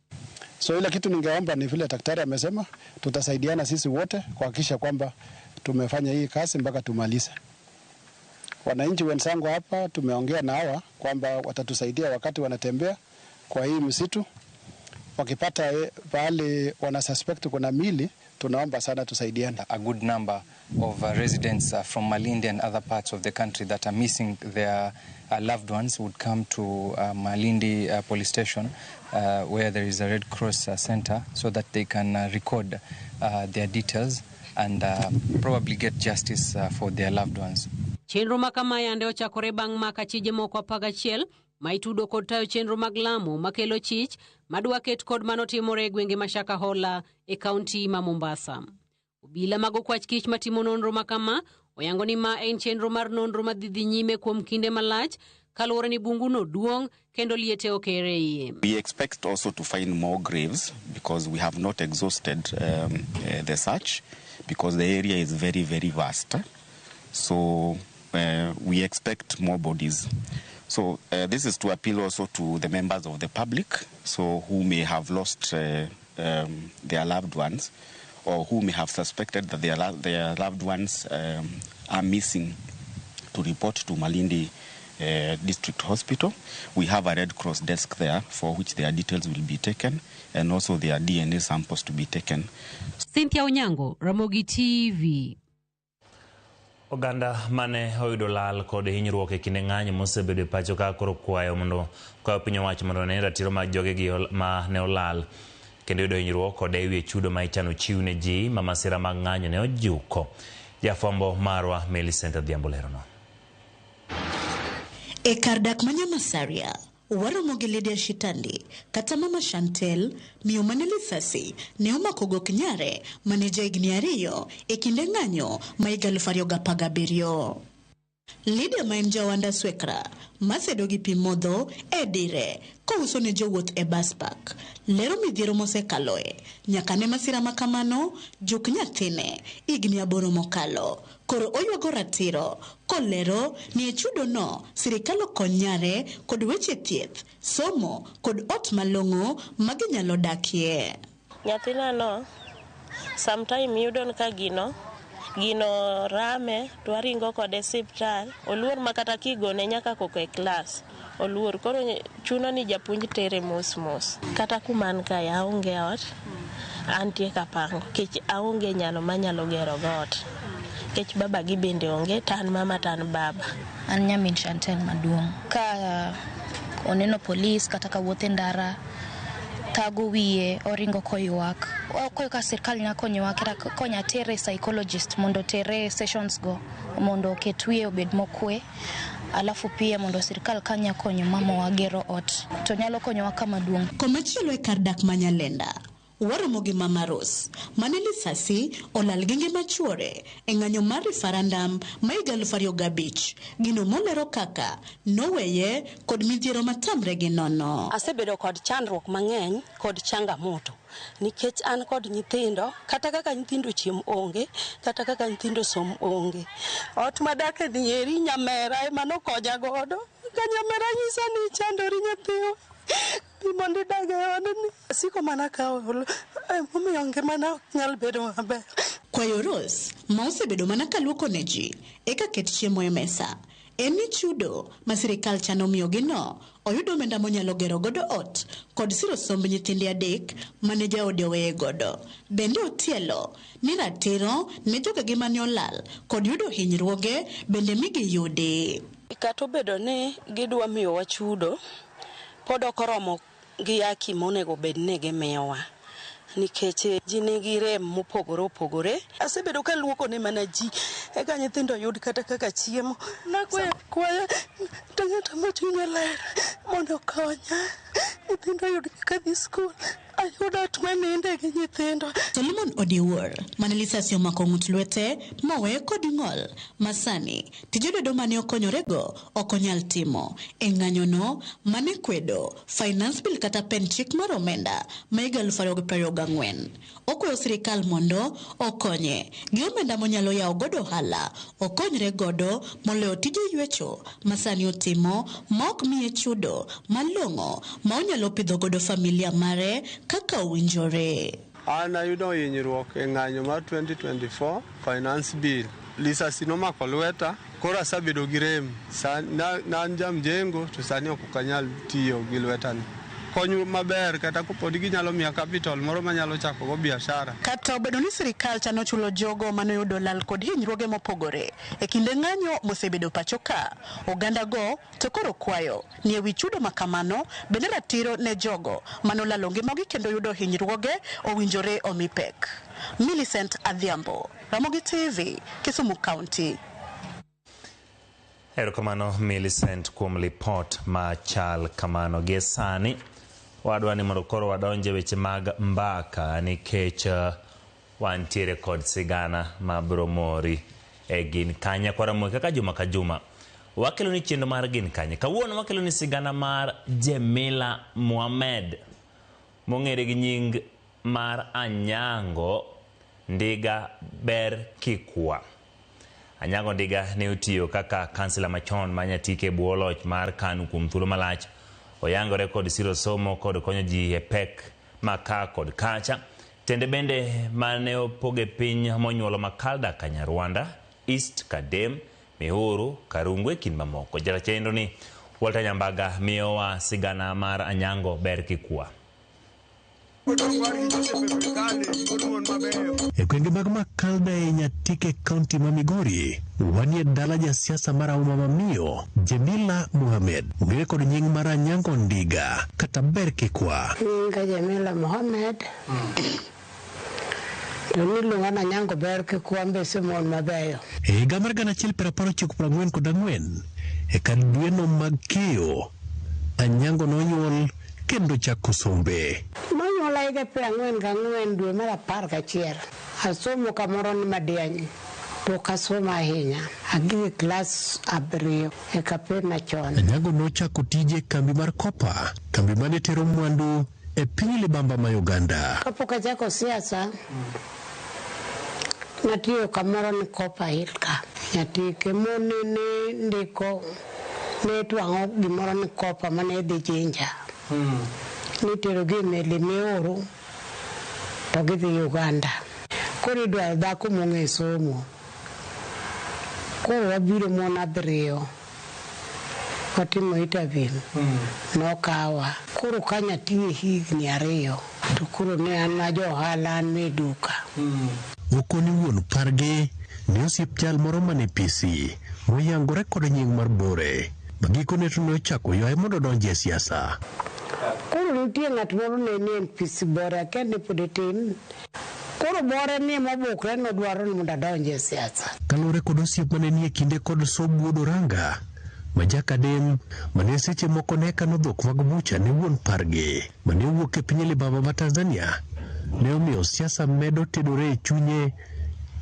So ile kitu ningeomba ni vile daktari amesema, tutasaidiana sisi wote kuhakikisha kwamba tumefanya hii kazi mpaka tumalize. Wananchi wenzangu hapa tumeongea na hawa kwamba watatusaidia wakati wanatembea kwa hii msitu, wakipata pahali wana suspect kuna mili, tunaomba sana tusaidiane. A good number of residents from Malindi and other parts of the country that are missing their loved ones would come to Malindi police station where there is a Red Cross center so that they can record their details and probably get justice for their loved ones. Chenro ma kama yande ochakore bang' mako achije moko 11 ma itudo kod tayo chenro mag lamo makelo chich madwa ket kod manotimore e gwenge ma Shakahola e kaunti ma Mombasa. Obila mag okwach kich matimo nonro ma kama oyango ni ma en chenro mar nonro madhi dhi nyime kuom kinde malach kaluwore ni bunguno duong' kendo liete okere iye. We expect also to find more graves because we have not exhausted the search because the area is very, very vast. So we expect more bodies. So this is to appeal also to the members of the public, so who may have lost their loved ones or who may have suspected that their loved ones are missing, to report to Malindi District Hospital. We have a Red Cross desk there for which their details will be taken and also their DNA samples to be taken. Cynthia Onyango, Ramogi TV. Oganda mane oyudo lal kod hinyruok e kinde ng'anyo mosebedo e pacho ka koro kwayo mondo kwayo piny owacho mondo one ratiro mag jogegi ma ne olal kendo yudo hinyruok kod ewi chudo ma ichano chiw ne ji ma masira mag ng'anyo ne ojuko. Jafwambo marwa Millicent Adhiambo lerono. E kar dak ma Nyamasaria, waromo gi Lydia Shitandi kata Mama Chantel, miyo mane lisasi ne omako gok nyare mane jahigni 2 e kinde ng'anyo ma higa 2017. Lydia ma en jawanda swekra masedo gi pi modho e dire kouso ne jowuoth e bus park, lero midhiero mosekaloe nyaka ne masira ma kamano juk nyathine higni 8 mokalo. Koro oywago ratiro kolero ni e chudo no sirikal okony nyare kod weche thieth, somo kod ot malong'o ma ginyalo dakie. Nyathina no sometime yudo ka gino rame to aringo kode siptal, oluor ma kata kigone nyaka koko e klas oluor, koro chuno ni japuonj tere mos mos. Kata kuma an kae aonge ot, antie kapango kech aonge nyalo manyalo gero go ot, kech baba gi bende onge, to an mama to an baba. An nyamin Chantel maduong'. Ka oneno polis kata ka wuothe ndara, thago wiye, oringo koywak. Okwayo ka sirkal nyalo konyowa kata konya tere psychologist mondo tere sessions go mondo oket wiye obed mokwe. Alafu pia mondo sirkal kanya konyo mamawa gero ot to nyalo konyowa kama duong'. Komachielo e kar dak ma Nyalenda, waromo gi Mama Rose mane lisasi olal gi ngima chuore e ng'anyo mar referendum ma higa 2005, gino molero kaka noweye kod midhiero matamre gi nono. Asebedo kod chandruok mang'eny kod changamoto nikech an kod nyithindo, kata kaka nyithindo chiem onge, kata kaka nyithindo som onge. Ot madake ni eri nyamera ema nokonya godo, ka nyamera nyisa ni chandori nyathiwa mondo idag e odni. Asiko mana ka ol, emomiyo ngimana ok nyal bedo maber. Kwayo Rose ma osebedo mana kaluoko ne ji eka ket chiemo e mesa en ni chudo ma sirikal chano miyogino oyudo omenda monyalo gero godo ot kod siro somb nyithinde 3 mane jaode oweye godo. Bende otielo ni ratiro ne jogegi mane olal kod yudo hinyruoge bende migiyudi. Kata obedo ni gidwa miyowa chudo, pod ok oromo gi haki monego bed ni gimiyowa nikech ji nigi rem mopogore opogore. Asebedo kaluoko ne mana ji eka nyithindo yud kata kaka chiemo. Nakwayo akwaya to ng'ato ma chunye ler mondo okonya nyithindo yud kaka dhi skul, ayud ot maninde gi nyithindo. Solomon Odiwuor mane lisasi omako ng'ut lwete moweye kod ng'ol ma sani tije lwedo mane okonyorego ok onyal timo e ng'anyono mane kwedo Finance Bill kata pen chik mar omenda ma higa 2024. Okwayo sirikal mondo okonye gi omenda monyalo yawo godo ohala, okonyre godo moloyo tije ywecho ma sani otimo ma ok miye chudo malong'o ma onyalo pidho godo familia mare kaka owinjore. An ayudo hinyruok e ng'anyo mar 2024 Finance Bill. Lisasi nomako lweta, Koro asebedo gi rem, na an jamjengo to sani ok anyal tiyo gi lwetani. Kony maber kata koponi ginyalo miya capital moro manyalo chako go biashara. Kata obedo ni sirikal chano chulo jogo manoyudo lal kod hinyruoge mopogore e kinde ng'anyo mosebedo pacho ka, oganda go to koro kwayo ni ewi chudo ma kamano bende ratiro ne jogo manolalo ngimagi kendo yudo hinyruoge owinjore omi pek. Millicent Adhiambo, Ramogi TV, Kisumu County. Erokamano Millicent kuom lipot machal kamano. Gie sani wadwa ni mondo koro wadonje weche mag mbaka nikech wantiere kod sigana ma biro mori e Gin Kanye. Kwaramogi kaka juma ka juma wakelo ni chenro mar Gin Kanye. Kawuono wakelo ni sigana mar Jemila Mohamed mong'ere gi nying mar Anyango Ndiga Ber Kikwa. Anyango Ndiga ne otiyo kaka kansila machon ma Nyatike e bwo loch mar KANU kuom thuolo malach. Oyangore kod siro somo kod konyo ji e pek ma ka kod kacha. Tende bende mane opog e piny monyuolo Makalda Kanyarwanda, East Kadem, Mihuru, Karungu e kind mamoko. Jata chenro ni Walter Nyambaga miyowa sigana mar Anyango Ber Kikwa. E gwenge mag Makalda e Nyatike kaunti ma Migori, wanie dala jasiasa marahuma mamiyo Jemila Mohamed, ong'ere kod nying mar Anyango Ndiga kata Ber Kikwa. Nyinga Jamila Mohamed. To niluonga ni Anyango Ber Kikwa mbese mon mabeyo. E higa mar 1994, e kar dweno mag keyo, Anyango nonyuol kendo chako sombe. Nonyuola higa 44 dwe mar 11. Asomo kamoro ni Madianyi. Pok asomo ahinya. Agik e klas 7 e Kapena chon. Anyango nochako tije e kambi mar Kopa, kambi mane tero mwandu e piny libamba ma Uganda. Kapok achako siasa, natiyo kamoro ni Kopa Hill ka. Nyatike mone ne ndiko, ne twang'o gimoro ni Kopa mane dhi Jinja. Nitero gi e meli mioro to gidhi Uganda. Koro idwaro dhako mong'e somo. Koro wabiro mon 7. Watimo interview. Nokawa. Koro kanyo atiye higni 2. To koro ne an ma jo ohala an e duka. Okoni wuon pargi ni osiep jal moro mane PC moyangore kod nying mar Bore. Ma gikone to nochako ywaye mondo odonji e siasa. Koro nitie ng'at moro ne ni NPC Bore, akia ni pod otin. Koro Bore ni mobukre nodwaro ni mondo adonji e siasa. Kaluwore kod osiep mane nie kinde kod Sob wuod Oranga, ma jakadem mane seche moko ne kano dhok mag bucha ne wuon pargi mane owuok e piny libamba ma Tanzania, ne omiyo siasa medo tedore e chunye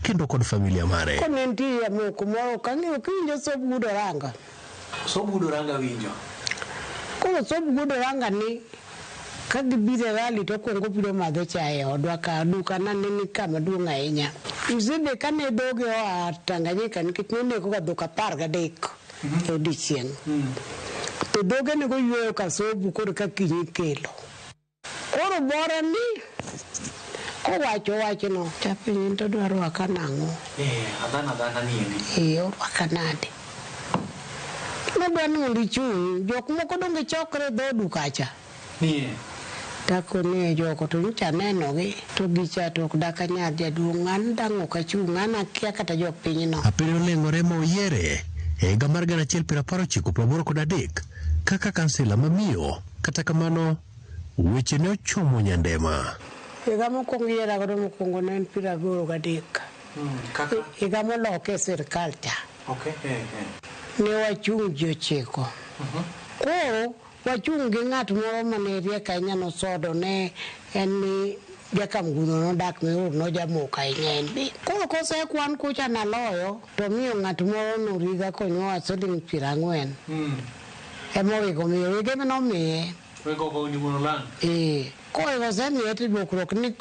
kendo kod familia mare. Koro ne nitie jamoko moro kang'eyo kiwinjo Sob wuod Oranga. Sob wuod Oranga winjo. Koro Sob wuod Oranga ni ka gibiro e rally to okuongo obiro madho chae e odwa ka duka na ne ni kama duong' ahinya. Mzee kane dhoge oa Tanganyika nikech nonego ga dhok 13 e odiechieng'. To dhoge nego yweyo ka sobu koro ka kiny ikelo. Koro Bore ni kowacho wachno japiny to dwa rwaka nang'o? Adhana adhana ni endi. Orwaka nade? Nodwa ni mondo ichung', jok moko donge chokre e dhodu kacha. Nie. Takone jogo to nyocha anenogi to gicha to ok dak anyal jaduong' an dang' ok achung' an akia kata jopinyno. Apere oleng'ore ma oyiere e higa mar 1983 kaka kansila mamiyo. Kata kamano, weche ne ochomo Nyandema. Higa mokwongo yiera godo mokwongo ne en 83. Kaka? Higa moloke e sirikal cha. Okay. Ne wachung' ji 9. Koro wachung' gi ng'at moro mane riek ahinya nosodo ne en ni jakamgudho nodak Mihuru nojamoko ahinya en be. Koro kosekwan kucha naloyo to miyo ng'at moro noriga konywa siling 40. Emowego miyo wege nomiye. Wego go ni wuon olang'. Kowego osemiye to dwokruok ni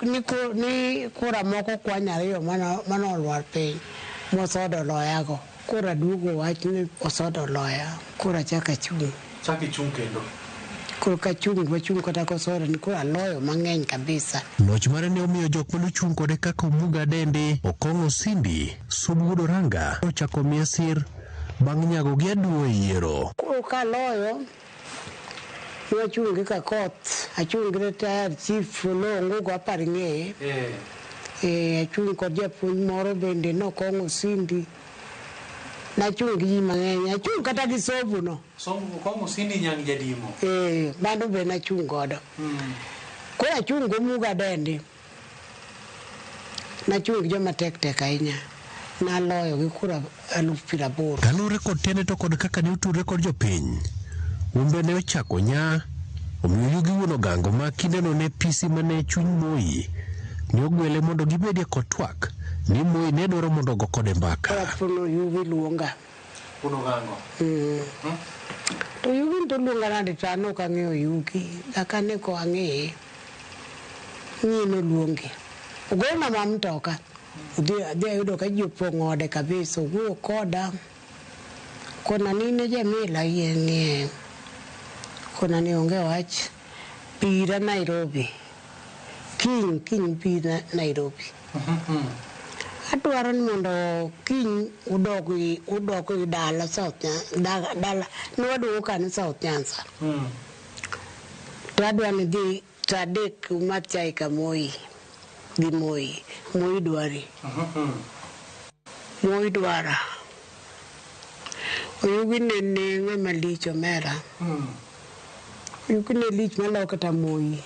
kura moko kwany 2 mane olwar piny mosodo loyago. Koro aduogo wach ni osodo loya. Koro achako achung'. Chak ichung' kendo. Koro kachung' wachung' kata kosodo ni koro aloyo mang'eny kabisa. Loch mare ne omiyo jok manochung' kode kaka Omuga Dende, Okong'o Sindi, Sob wuod Oranga ochako miye sir. bang' nyago gi aduwa e yiero. Koro kaloyo, nwachung' gi Kakoth, achung' gi retired chief Oloo Ongugo apar ing'eye. Achung' kod japuonj moro bende nokong'o Sindi. Nachung' gi ji mang'eny, achung' kata gi Sobu no. Sobu kong'o Sindi nyang' jadimo. Mano be nachung' godo. Koro achung' go Muga Dendi. Nachung' gi joma tek tek ahinya. Naloyo gi kura 80,000. Kaluwore kod tiende to kod kaka ne otudre kod jopiny, Umbe ne ochako nya, omiyo Yugi wuon Ogango ma kindeno ne PC mane chuny Moi ne ogwele mondo gibedie kod twak ni Moi ne dwaro mondo ogo kode mbaka. Koro apuno Yugi luonga. Wuon Ogango. To Yugi to luonga nade to an ok ang'eyo Yugi. Kaka ne ko ang'eye. Ng'iye noluonge. Ogona ma mtoka. Adhi ayudo ka ji opong'o ode kabisa. Owuoyo koda. Kona ni in e Jamila yie nie. Kona ni onge wach. Bira Nairobi. Kiny, kiny bi Nairobi. Adwaro ni mondo kiny udog gi dala South Nyanza, dala nwaduogo kani South Nyanza. To adwa ni dhi saa 3 umadh chai ka Moi gi Moi. Moi dwari. Moi dwara. Oyugi ne neng'e malich omera. Oyugi ne lich maloyo kata Moi.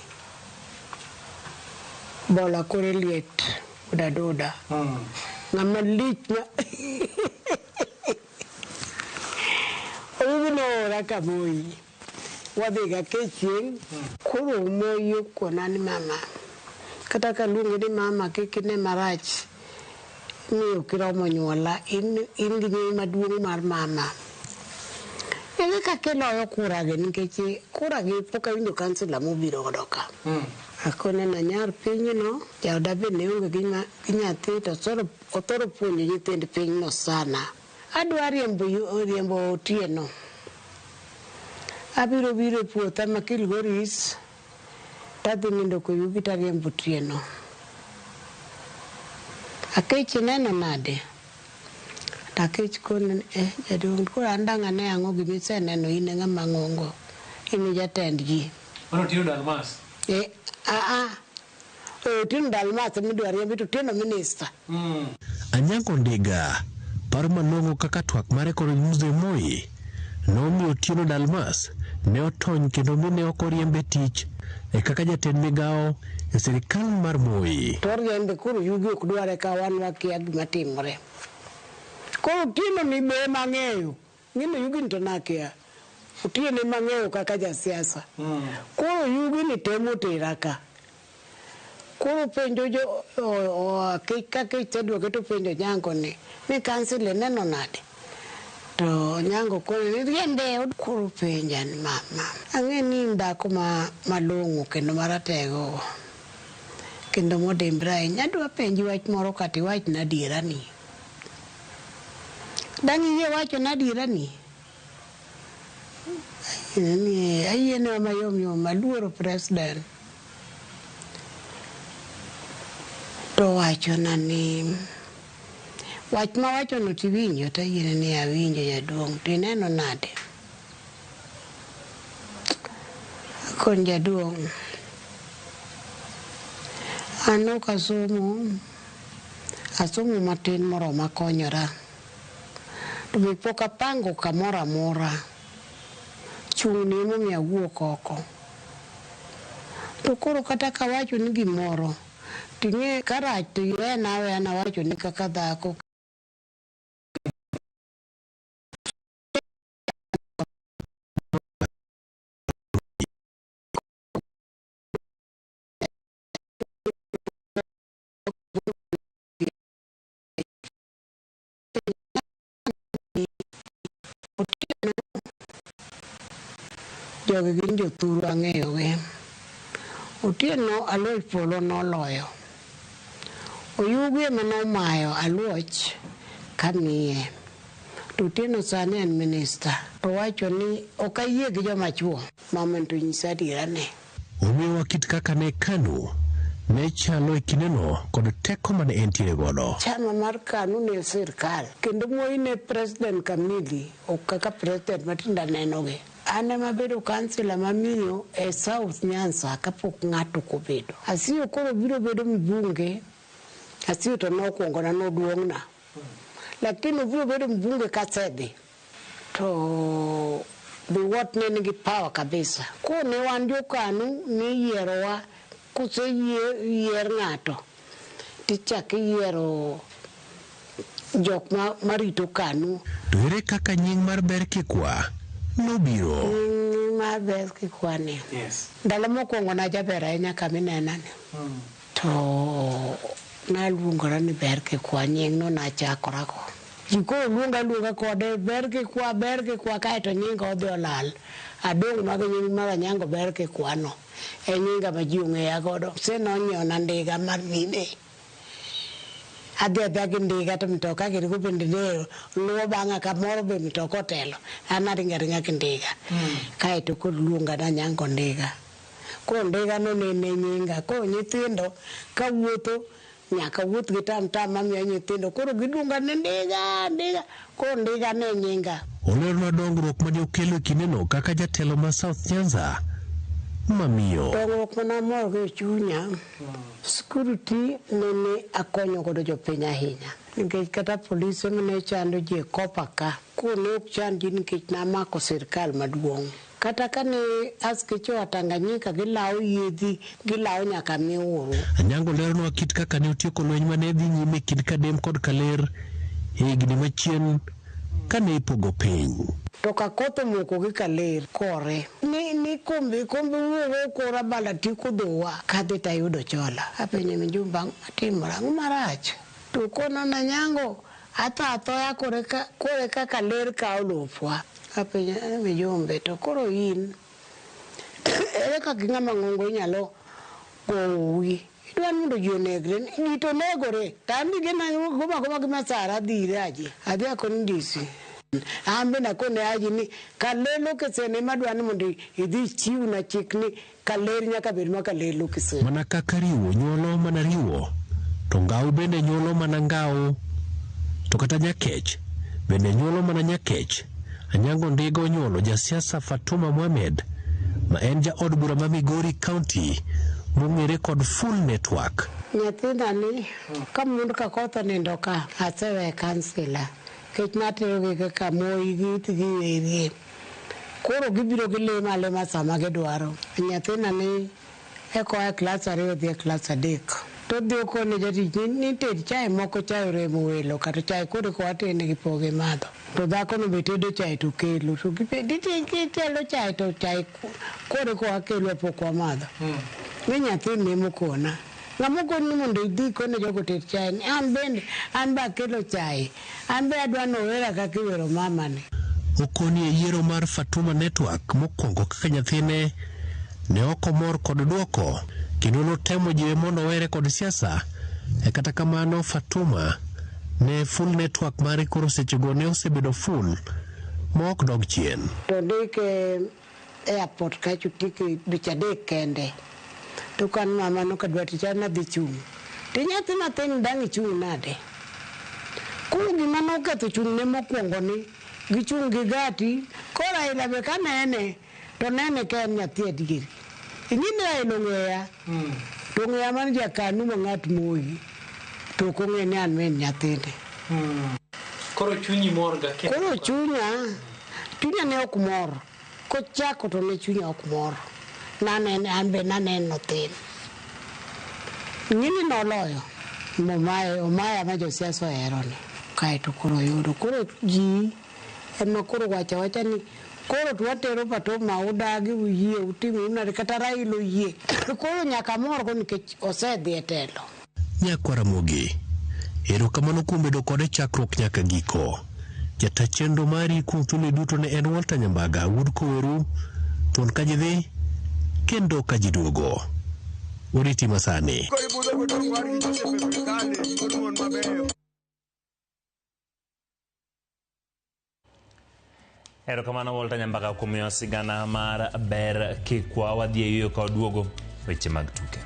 Bola kore liet odadoda. Ng'ama lich ma Oyugi noora ka Moi. Wadhi ga ke chieng'. Koro Moi okona ni mama. Kata ka luonge ni mama kik ine marach. Ni ok iromo nyuola, in gi nying maduong' mar mama. Ere kaka iloyo kura gi nikech kura gi pok awinjo kansila mobiro godo ka. Akone na nyar pinyno, jaoda be ne onge gi nyathi to othoro puonjo nyithind pinyno sana. Adwa riembo Otieno. Abiro biro e puotha ma Kilgoris, tadhi nindo koyugi tariembo Otieno. Akech ineno nade? To Akech kone ni, jaduong' koro an dang' ane ang'o gimiseneno in e ng'ama ng'ongo, in e jatend ji. Mano Otieno Dalmas? Otieno Dalmas midwa riembi to Otieno minister. Anyango Ndiga paro malong'o kaka twak mare kod Mzee Moi nomiyo Otieno Dalmas ne otony kendo mi ne ok oriembe tich e kaka jatend migawo e sirikal mar Moi. To oriembe koro Yugi ok dware ka wan wakia gima timore. Koro Otieno ni be mang'eyo, ng'ino Yugi ni to nakia. Otieno ema ng'eyo kaka jasiasa. Koro Yugi ni temo tera ka. Koro penjo jo kaka isedwoke to penjo Nyango ni kansila ineno nade? To Nyango kone ni riembe. Koro penja ni mama, ang'e ni in dhako malong'o kendo maratego kendo modimbre ahinya. Adwa penji wach moro kata iwachna adierani. Dang' iyie wachona adierani? Ayiene mayom yom, aluoro president. To wachona ni wach mawachono tiwinjo to ayiene ni awinjo jaduong' to ineno nade? Akoni jaduong' an ok asomo, asomo matin moroma konyora. To be pok apango kamoro amora. Chung'ni emomiyo awuok oko. To koro kata kawacho ni gimoro, ting'e karach to iwena aweya nawacho ni kaka dhako. Jogi gin jothuru ang'eyogi. Otieno Aluoch polo noloyo. Oyugi ema nomayo Aluoch kamiye. To Otieno sani en minista. To wacho ni ok ayie gi joma chuo. Mama to nyisa adierane. Omiyowa kit kaka ne KANU ne chalo e kindeno kod teko mane entiere godo. Chama mar KANU ne sirkal kendo Moi ne president kamili ok kaka president matinde anenogi. An ema abedo kansila mamiyo e South Nyanza kapok ng'ato kobedo. Asiyo koro biro bedo mbunge, Asiyo to nokwongona noduong'na. Lakini obiro bedo mbunge kasedhi to Biwott ne nigi power kabisa. Koro ne wan jo KANU niyierowa koseyier ng'ato tichak iyiero jok marito KANU. To ere kaka nying mar Ber Kikwa nobiro? Nying mar Ber Kikwa ni. Yes. Ndalo mokwongo najaber ahinya kama inena ni. To naluongora ni Ber Kikwa, nyingno nachakorago. Ji koro luonga aluonga kode Ber Kikwa, Ber Kikwa kaeto nyinga odhi olal. Adong' ma gi nying mar Anyango Ber Kikwa no e nyinga ma ji ong'eya godo. Mse nonyiewna ndiga mar mine. Adhi adhiya gi ndiga to mtoka gini go bende ne luwo bang'a kamoro be mtoka otelo. An aringo aringa gi ndiga. Kaeto koro luonga ni Anyango Ndiga. Koro ndiga no ne en nyinga. Koro nyithindo kawuotho nyaka wuoth gi tam tam mamiyo nyithindo. Koro giluonga ni ndiga, ndiga. Koro ndiga ne nyinga. Olernwa dongruok mane okelo e kindeno kaka jatelo ma South Nyanza mamiyo. Dongruok mane amorgo e chunya, security nene akonyo godo jopiny ahinya. Nikech kata polise mane chando ji e kopa ka, koro ne ok chand ji nikech namako sirkal maduong'. Kata kane askeche oa Tanganyika gilawo yiedhi, gilawo nyaka Miuru. Anyango leronwa kit kaka ne otieko lweny mane dhi nyime e kind Kadem kod Kaler e higni machien kane ipogo piny. To ka koth omoko gi Kaler kore ni kombe kombe wuogo kora bala tieko dhowa kadhi tayudo chola. Apenje Mijumba ang'o matimore ang'o marach? To kona Nanyango atho athoya kore ka Kaler kawo lopwa. Apenje ni Mijumbe to koro in ere kaka ng'ama ng'ongo inyalo gowi? Idwa ni mondo ji onegre? Ji to negore. To an be gima goma goma gi masara adhi ire aji. Adhi akoni DC. An bende akone aji ni Kaler Lokesen ema adwa ni mondo idhi ichiwna chik ni Kaler nyaka bed ma Kaler Lokesen. Mana kaka riwo nyuolo mana riwo, to ngau bende nyuolo mana ngau, to kata nyakech bende nyuolo mana nyakech. Anyango Ndiga onyuolo jasiasa Fatuma Mohamed ma en jaod bura ma Migori County mong'ere kod Full Network. Nyathina ni ka mond ka koth onindo ka asewe kansila nikech naterogi kaka Moi gi gi gi koro gibiro gilima alima sama gidwaro. Nyathina ni eka oa e klas ariyo odhi e klas adek to odhi okone jatich ni ted chae moko chae oremo welo kata chae koro eka watene gi pok gimadho. To dhakono be tedo chae to kelo to gitelo chae to chae koro eka wakelo pok wamadho. Ni nyathini emokona. Ng'ama okoni ni mondo idhi ikone jogo oted chae ni an bende an be akelo chae. An be adwa ni owera kaka iwero mamani. Okoni e yiero mar Fatuma Network mokwongo kaka nyathine ne ok omor kod dwoko kendo notemo jiwe mondo owere kod siasa. E kata kamano Fatuma ne full network mare koro sechego ne osebedo full ma ok dog chien. To ndike airport kacho tike dweche adek kende. To kan mama no kadwa tich an adhi chung'. To nyathi mathin dang' ichung' nade? Koro gima noketho chung' ne mokwongo ni gichung' gi gati. Koro Raila be kanene to nene ka en nyathi adieri. Ing'e ni Raila ong'eya. To ong'eya mana jakanu ma ng'at Moi. To ok ong'e ni an min nyathine. Koro chunyi mor ga kendo. Koro chunya ne ok mor. Kochako to ne chunya ok mor. Nanene, an be naneno thin. Ng'ini noloyo. Momaye, omaya ma josiasa ohero ni. Kaeto koro oyudo. Koro ji ema koro wacho awacha ni koro to watero Fatuma udagi uyie utim unade kata Raila oyie. Koro nyaka amor go nikech osedhi e telo. Nyakwar Ramogi, erokamano kuom bedo kode chakruok nyaka giko. Jata chenro mari kuom thuolo duto ne en Walter Nyambaga, wuod Koweru, thuon ka ji dhi kendo ka ji duogo. Oriti masani. Erokamano Walter Nyambaga kuom miyo sigana mar ber kikwa wadhi e yueyo ka waduogo weche mag tuke.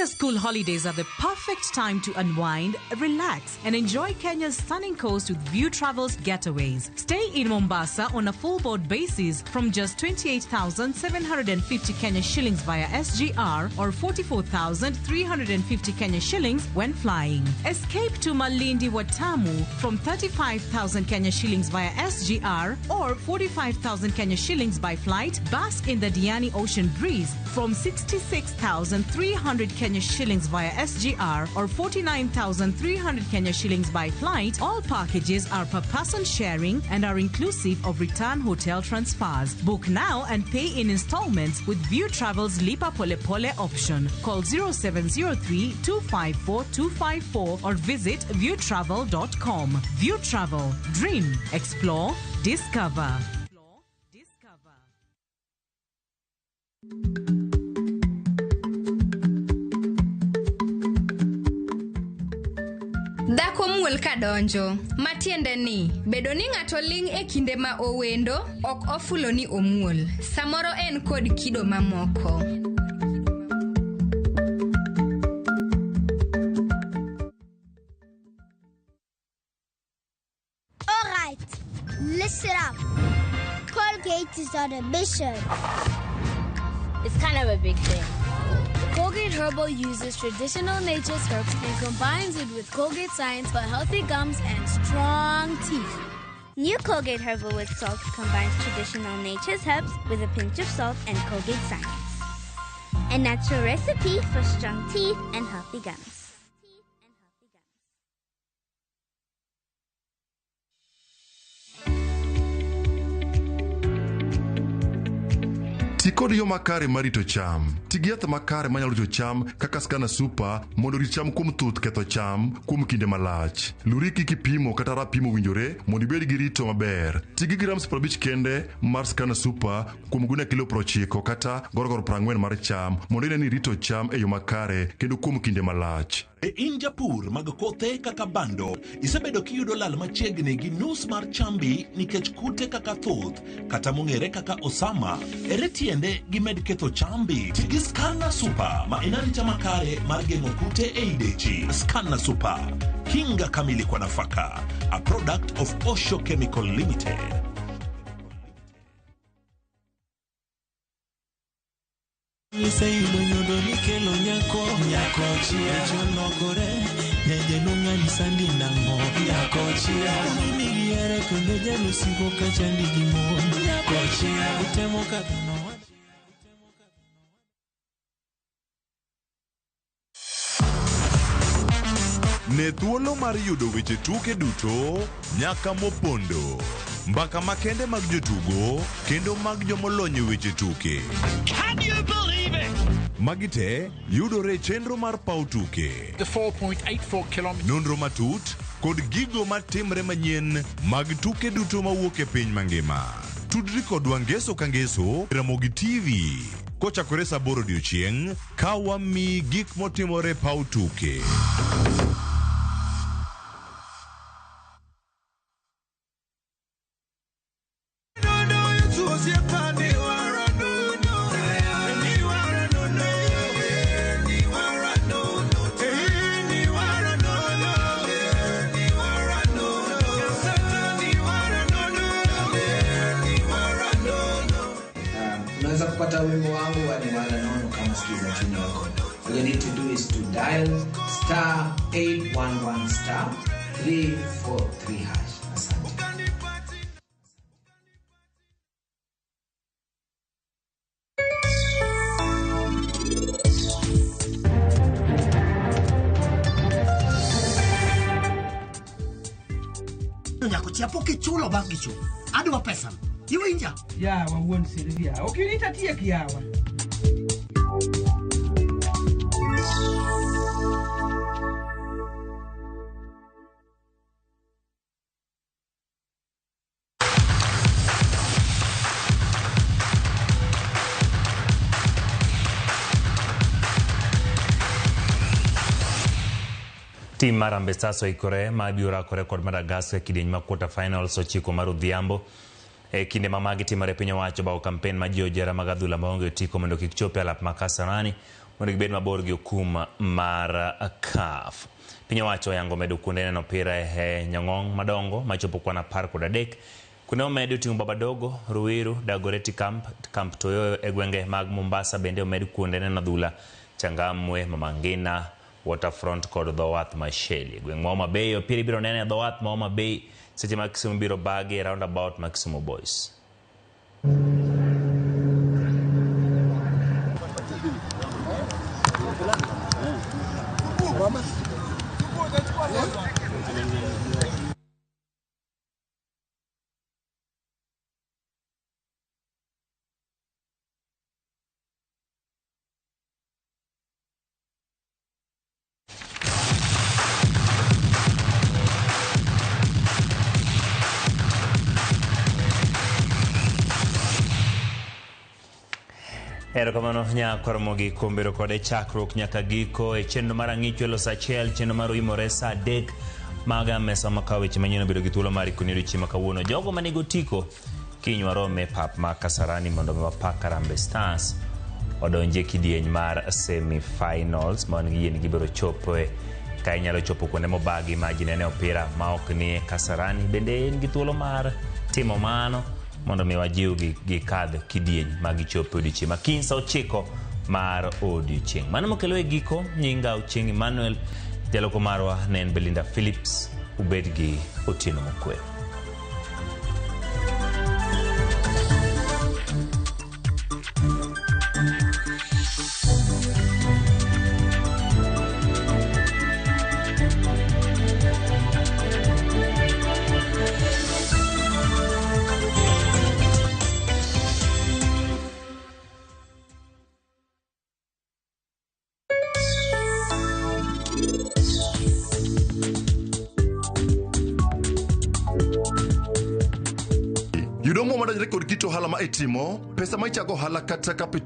Winter school holidays are the perfect time to unwind, relax, and enjoy Kenya's stunning coast with View Travels getaways. Stay in Mombasa on a full board basis from just 28,750 Kenya shillings via SGR or 44,350 Kenya shillings when flying. Escape to Malindi Watamu from 35,000 Kenya shillings via SGR or 45,000 Kenya shillings by flight. Bask in the Diani Ocean breeze from 66,300 Kenya shillings via SGR or 49,300 Kenya shillings by flight. All packages are per person sharing and are inclusive of return hotel transfers. Book now and pay in installments with View Travel's Lipa Pole Pole option. Call 0703 254 254 or visit viewtravel.com. View Travel. Dream, explore, discover. Dhako muol ka donjo, matiende ni bedo ni ng'ato ling' e kinde ma owendo ok ofulo ni omuol. Samoro en kod kido mamoko. All right, listen up. Colgate is on a mission. It's kind of a big thing. Colgate Herbal uses traditional nature's herbs and combines it with Colgate science for healthy gums and strong teeth. New Colgate Herbal with Salt combines traditional nature's herbs with a pinch of salt and Colgate science. A natural recipe for strong teeth and healthy gums. Ti kod yo makare mar rito cham. Ti gi yath makare manyalo rito cham kaka Scana Super mondo orit cham kuom thuth ketho cham kuom kinde malach. Luri kik ipimo kata rapim owinjore mondo ibed gi rito maber. Ti gi grams 50 kende mar Scana Super kuom gunia kilo 90 kata gorogoro 40 mar cham mondo ine ni irito cham e yo makare kendo kuom kinde malach. E in japur mag kothe kaka bando, isebedo kiyudo lal machiegni gi nus mar chambi nikech kute kaka thuth kata mong'ere kaka osama. Ere tiende gimed ketho chambi? Ti gi Scanna Super ma en arita makare mar geng'o kute ei dechi. Scanna Super, kinga kamili kwa nafaka. A product of Osho Chemical Limited. Iseyudo nyodo mikelo nyako nyako chia chonogore nyajalunga ni sandi nang'o nyako chia mimigiere kendo jalusiko kachandi gi mon nyako chia utemo kadhono. Ne thuolo mar yudo weche tuke duto nyaka mopondo, mbaka makende mag jotugo kendo mag jomolony e weche tuke. Can you believe it? Magi te yudore e chenro mar paw tuke. The 4.84 kilometers. Nonro matut kod gigo matimre manyien mag tuke duto mawuok e piny mangima. Tudri kodwa ngeso ka ngeso Ramogi TV kochakore saa 8 odiochieng' ka wamiyi gik motimore e paw tuke. Unaweza kupata wimbo wangu wa Niwala Nono kama sikiza tune yako. All you need to do is to dial star 811 star 343 hash. Asante. Nyako chia pok ichulo bang' gichulo. Adwa pesa. Iwinja? Yawa wuon Silvia, ok irita tiek yawa. Tim mar Harambee Stars oikore ma biro rakore kod Madagascar e kidieny mar quarter finals 9 mar odhiambo. E kinde ma magi timore piny owacho bawo kampen ma jiwo johera mag adhula maonge otiko mondo kik chop e alap ma Kasarani mondo gibed mabor gi okum mar CAF. Piny owacho oyango medo kuonde neno opira e nyong'ong madongo machopo kwan 13. Kuonde momedi oting'o Babadogo, Ruiru, Dagoretti Camp, Camp Toyoyo e gwenge mag Mombasa bende omed kuonde neno adhula Changamwe, Mama Ngina, Waterfront kod dho wath ma Shelly. Gweng' ma Homa Bay opira ibiro nene e dho wath ma Homa Bay seche ma Kisumu biro bagi e roundabout ma Kisumu Boys. Erokamano nyakwaromogi kuom bedo kode chakruok nyaka giko e chenro mar ang'icho elo saa 1, chenro mar oimore saa 3 maga mesa makawo weche manyien obedo gi thuolo mar ikoni odiochieng' ma kawuono. Jogo manigi otiko kiny warom e pap ma Kasarani mondo mi wapak Harambee Stars odonje kidieny mar semi-finals ma wan gi yie ni gibiro chopoe ka inyalo chopo kuonde mobagi ma ji nene opira ma ok nie Kasarani bende in gi thuolo mar timo mano mondo mi wajiwgi gikadh kidieny ma gichopo e odiochieng' ma kiny sa 9 mar odiochieng'. Mano mokelo e giko, nyinga Ochieng' Emmanuel, jaloko marwa ne en Belinda Phillips. Ubed gi otieno mokwe. Yudo omuom madonjore kod kit ohala ma itimo, pesa ma ichago ohala kata capital.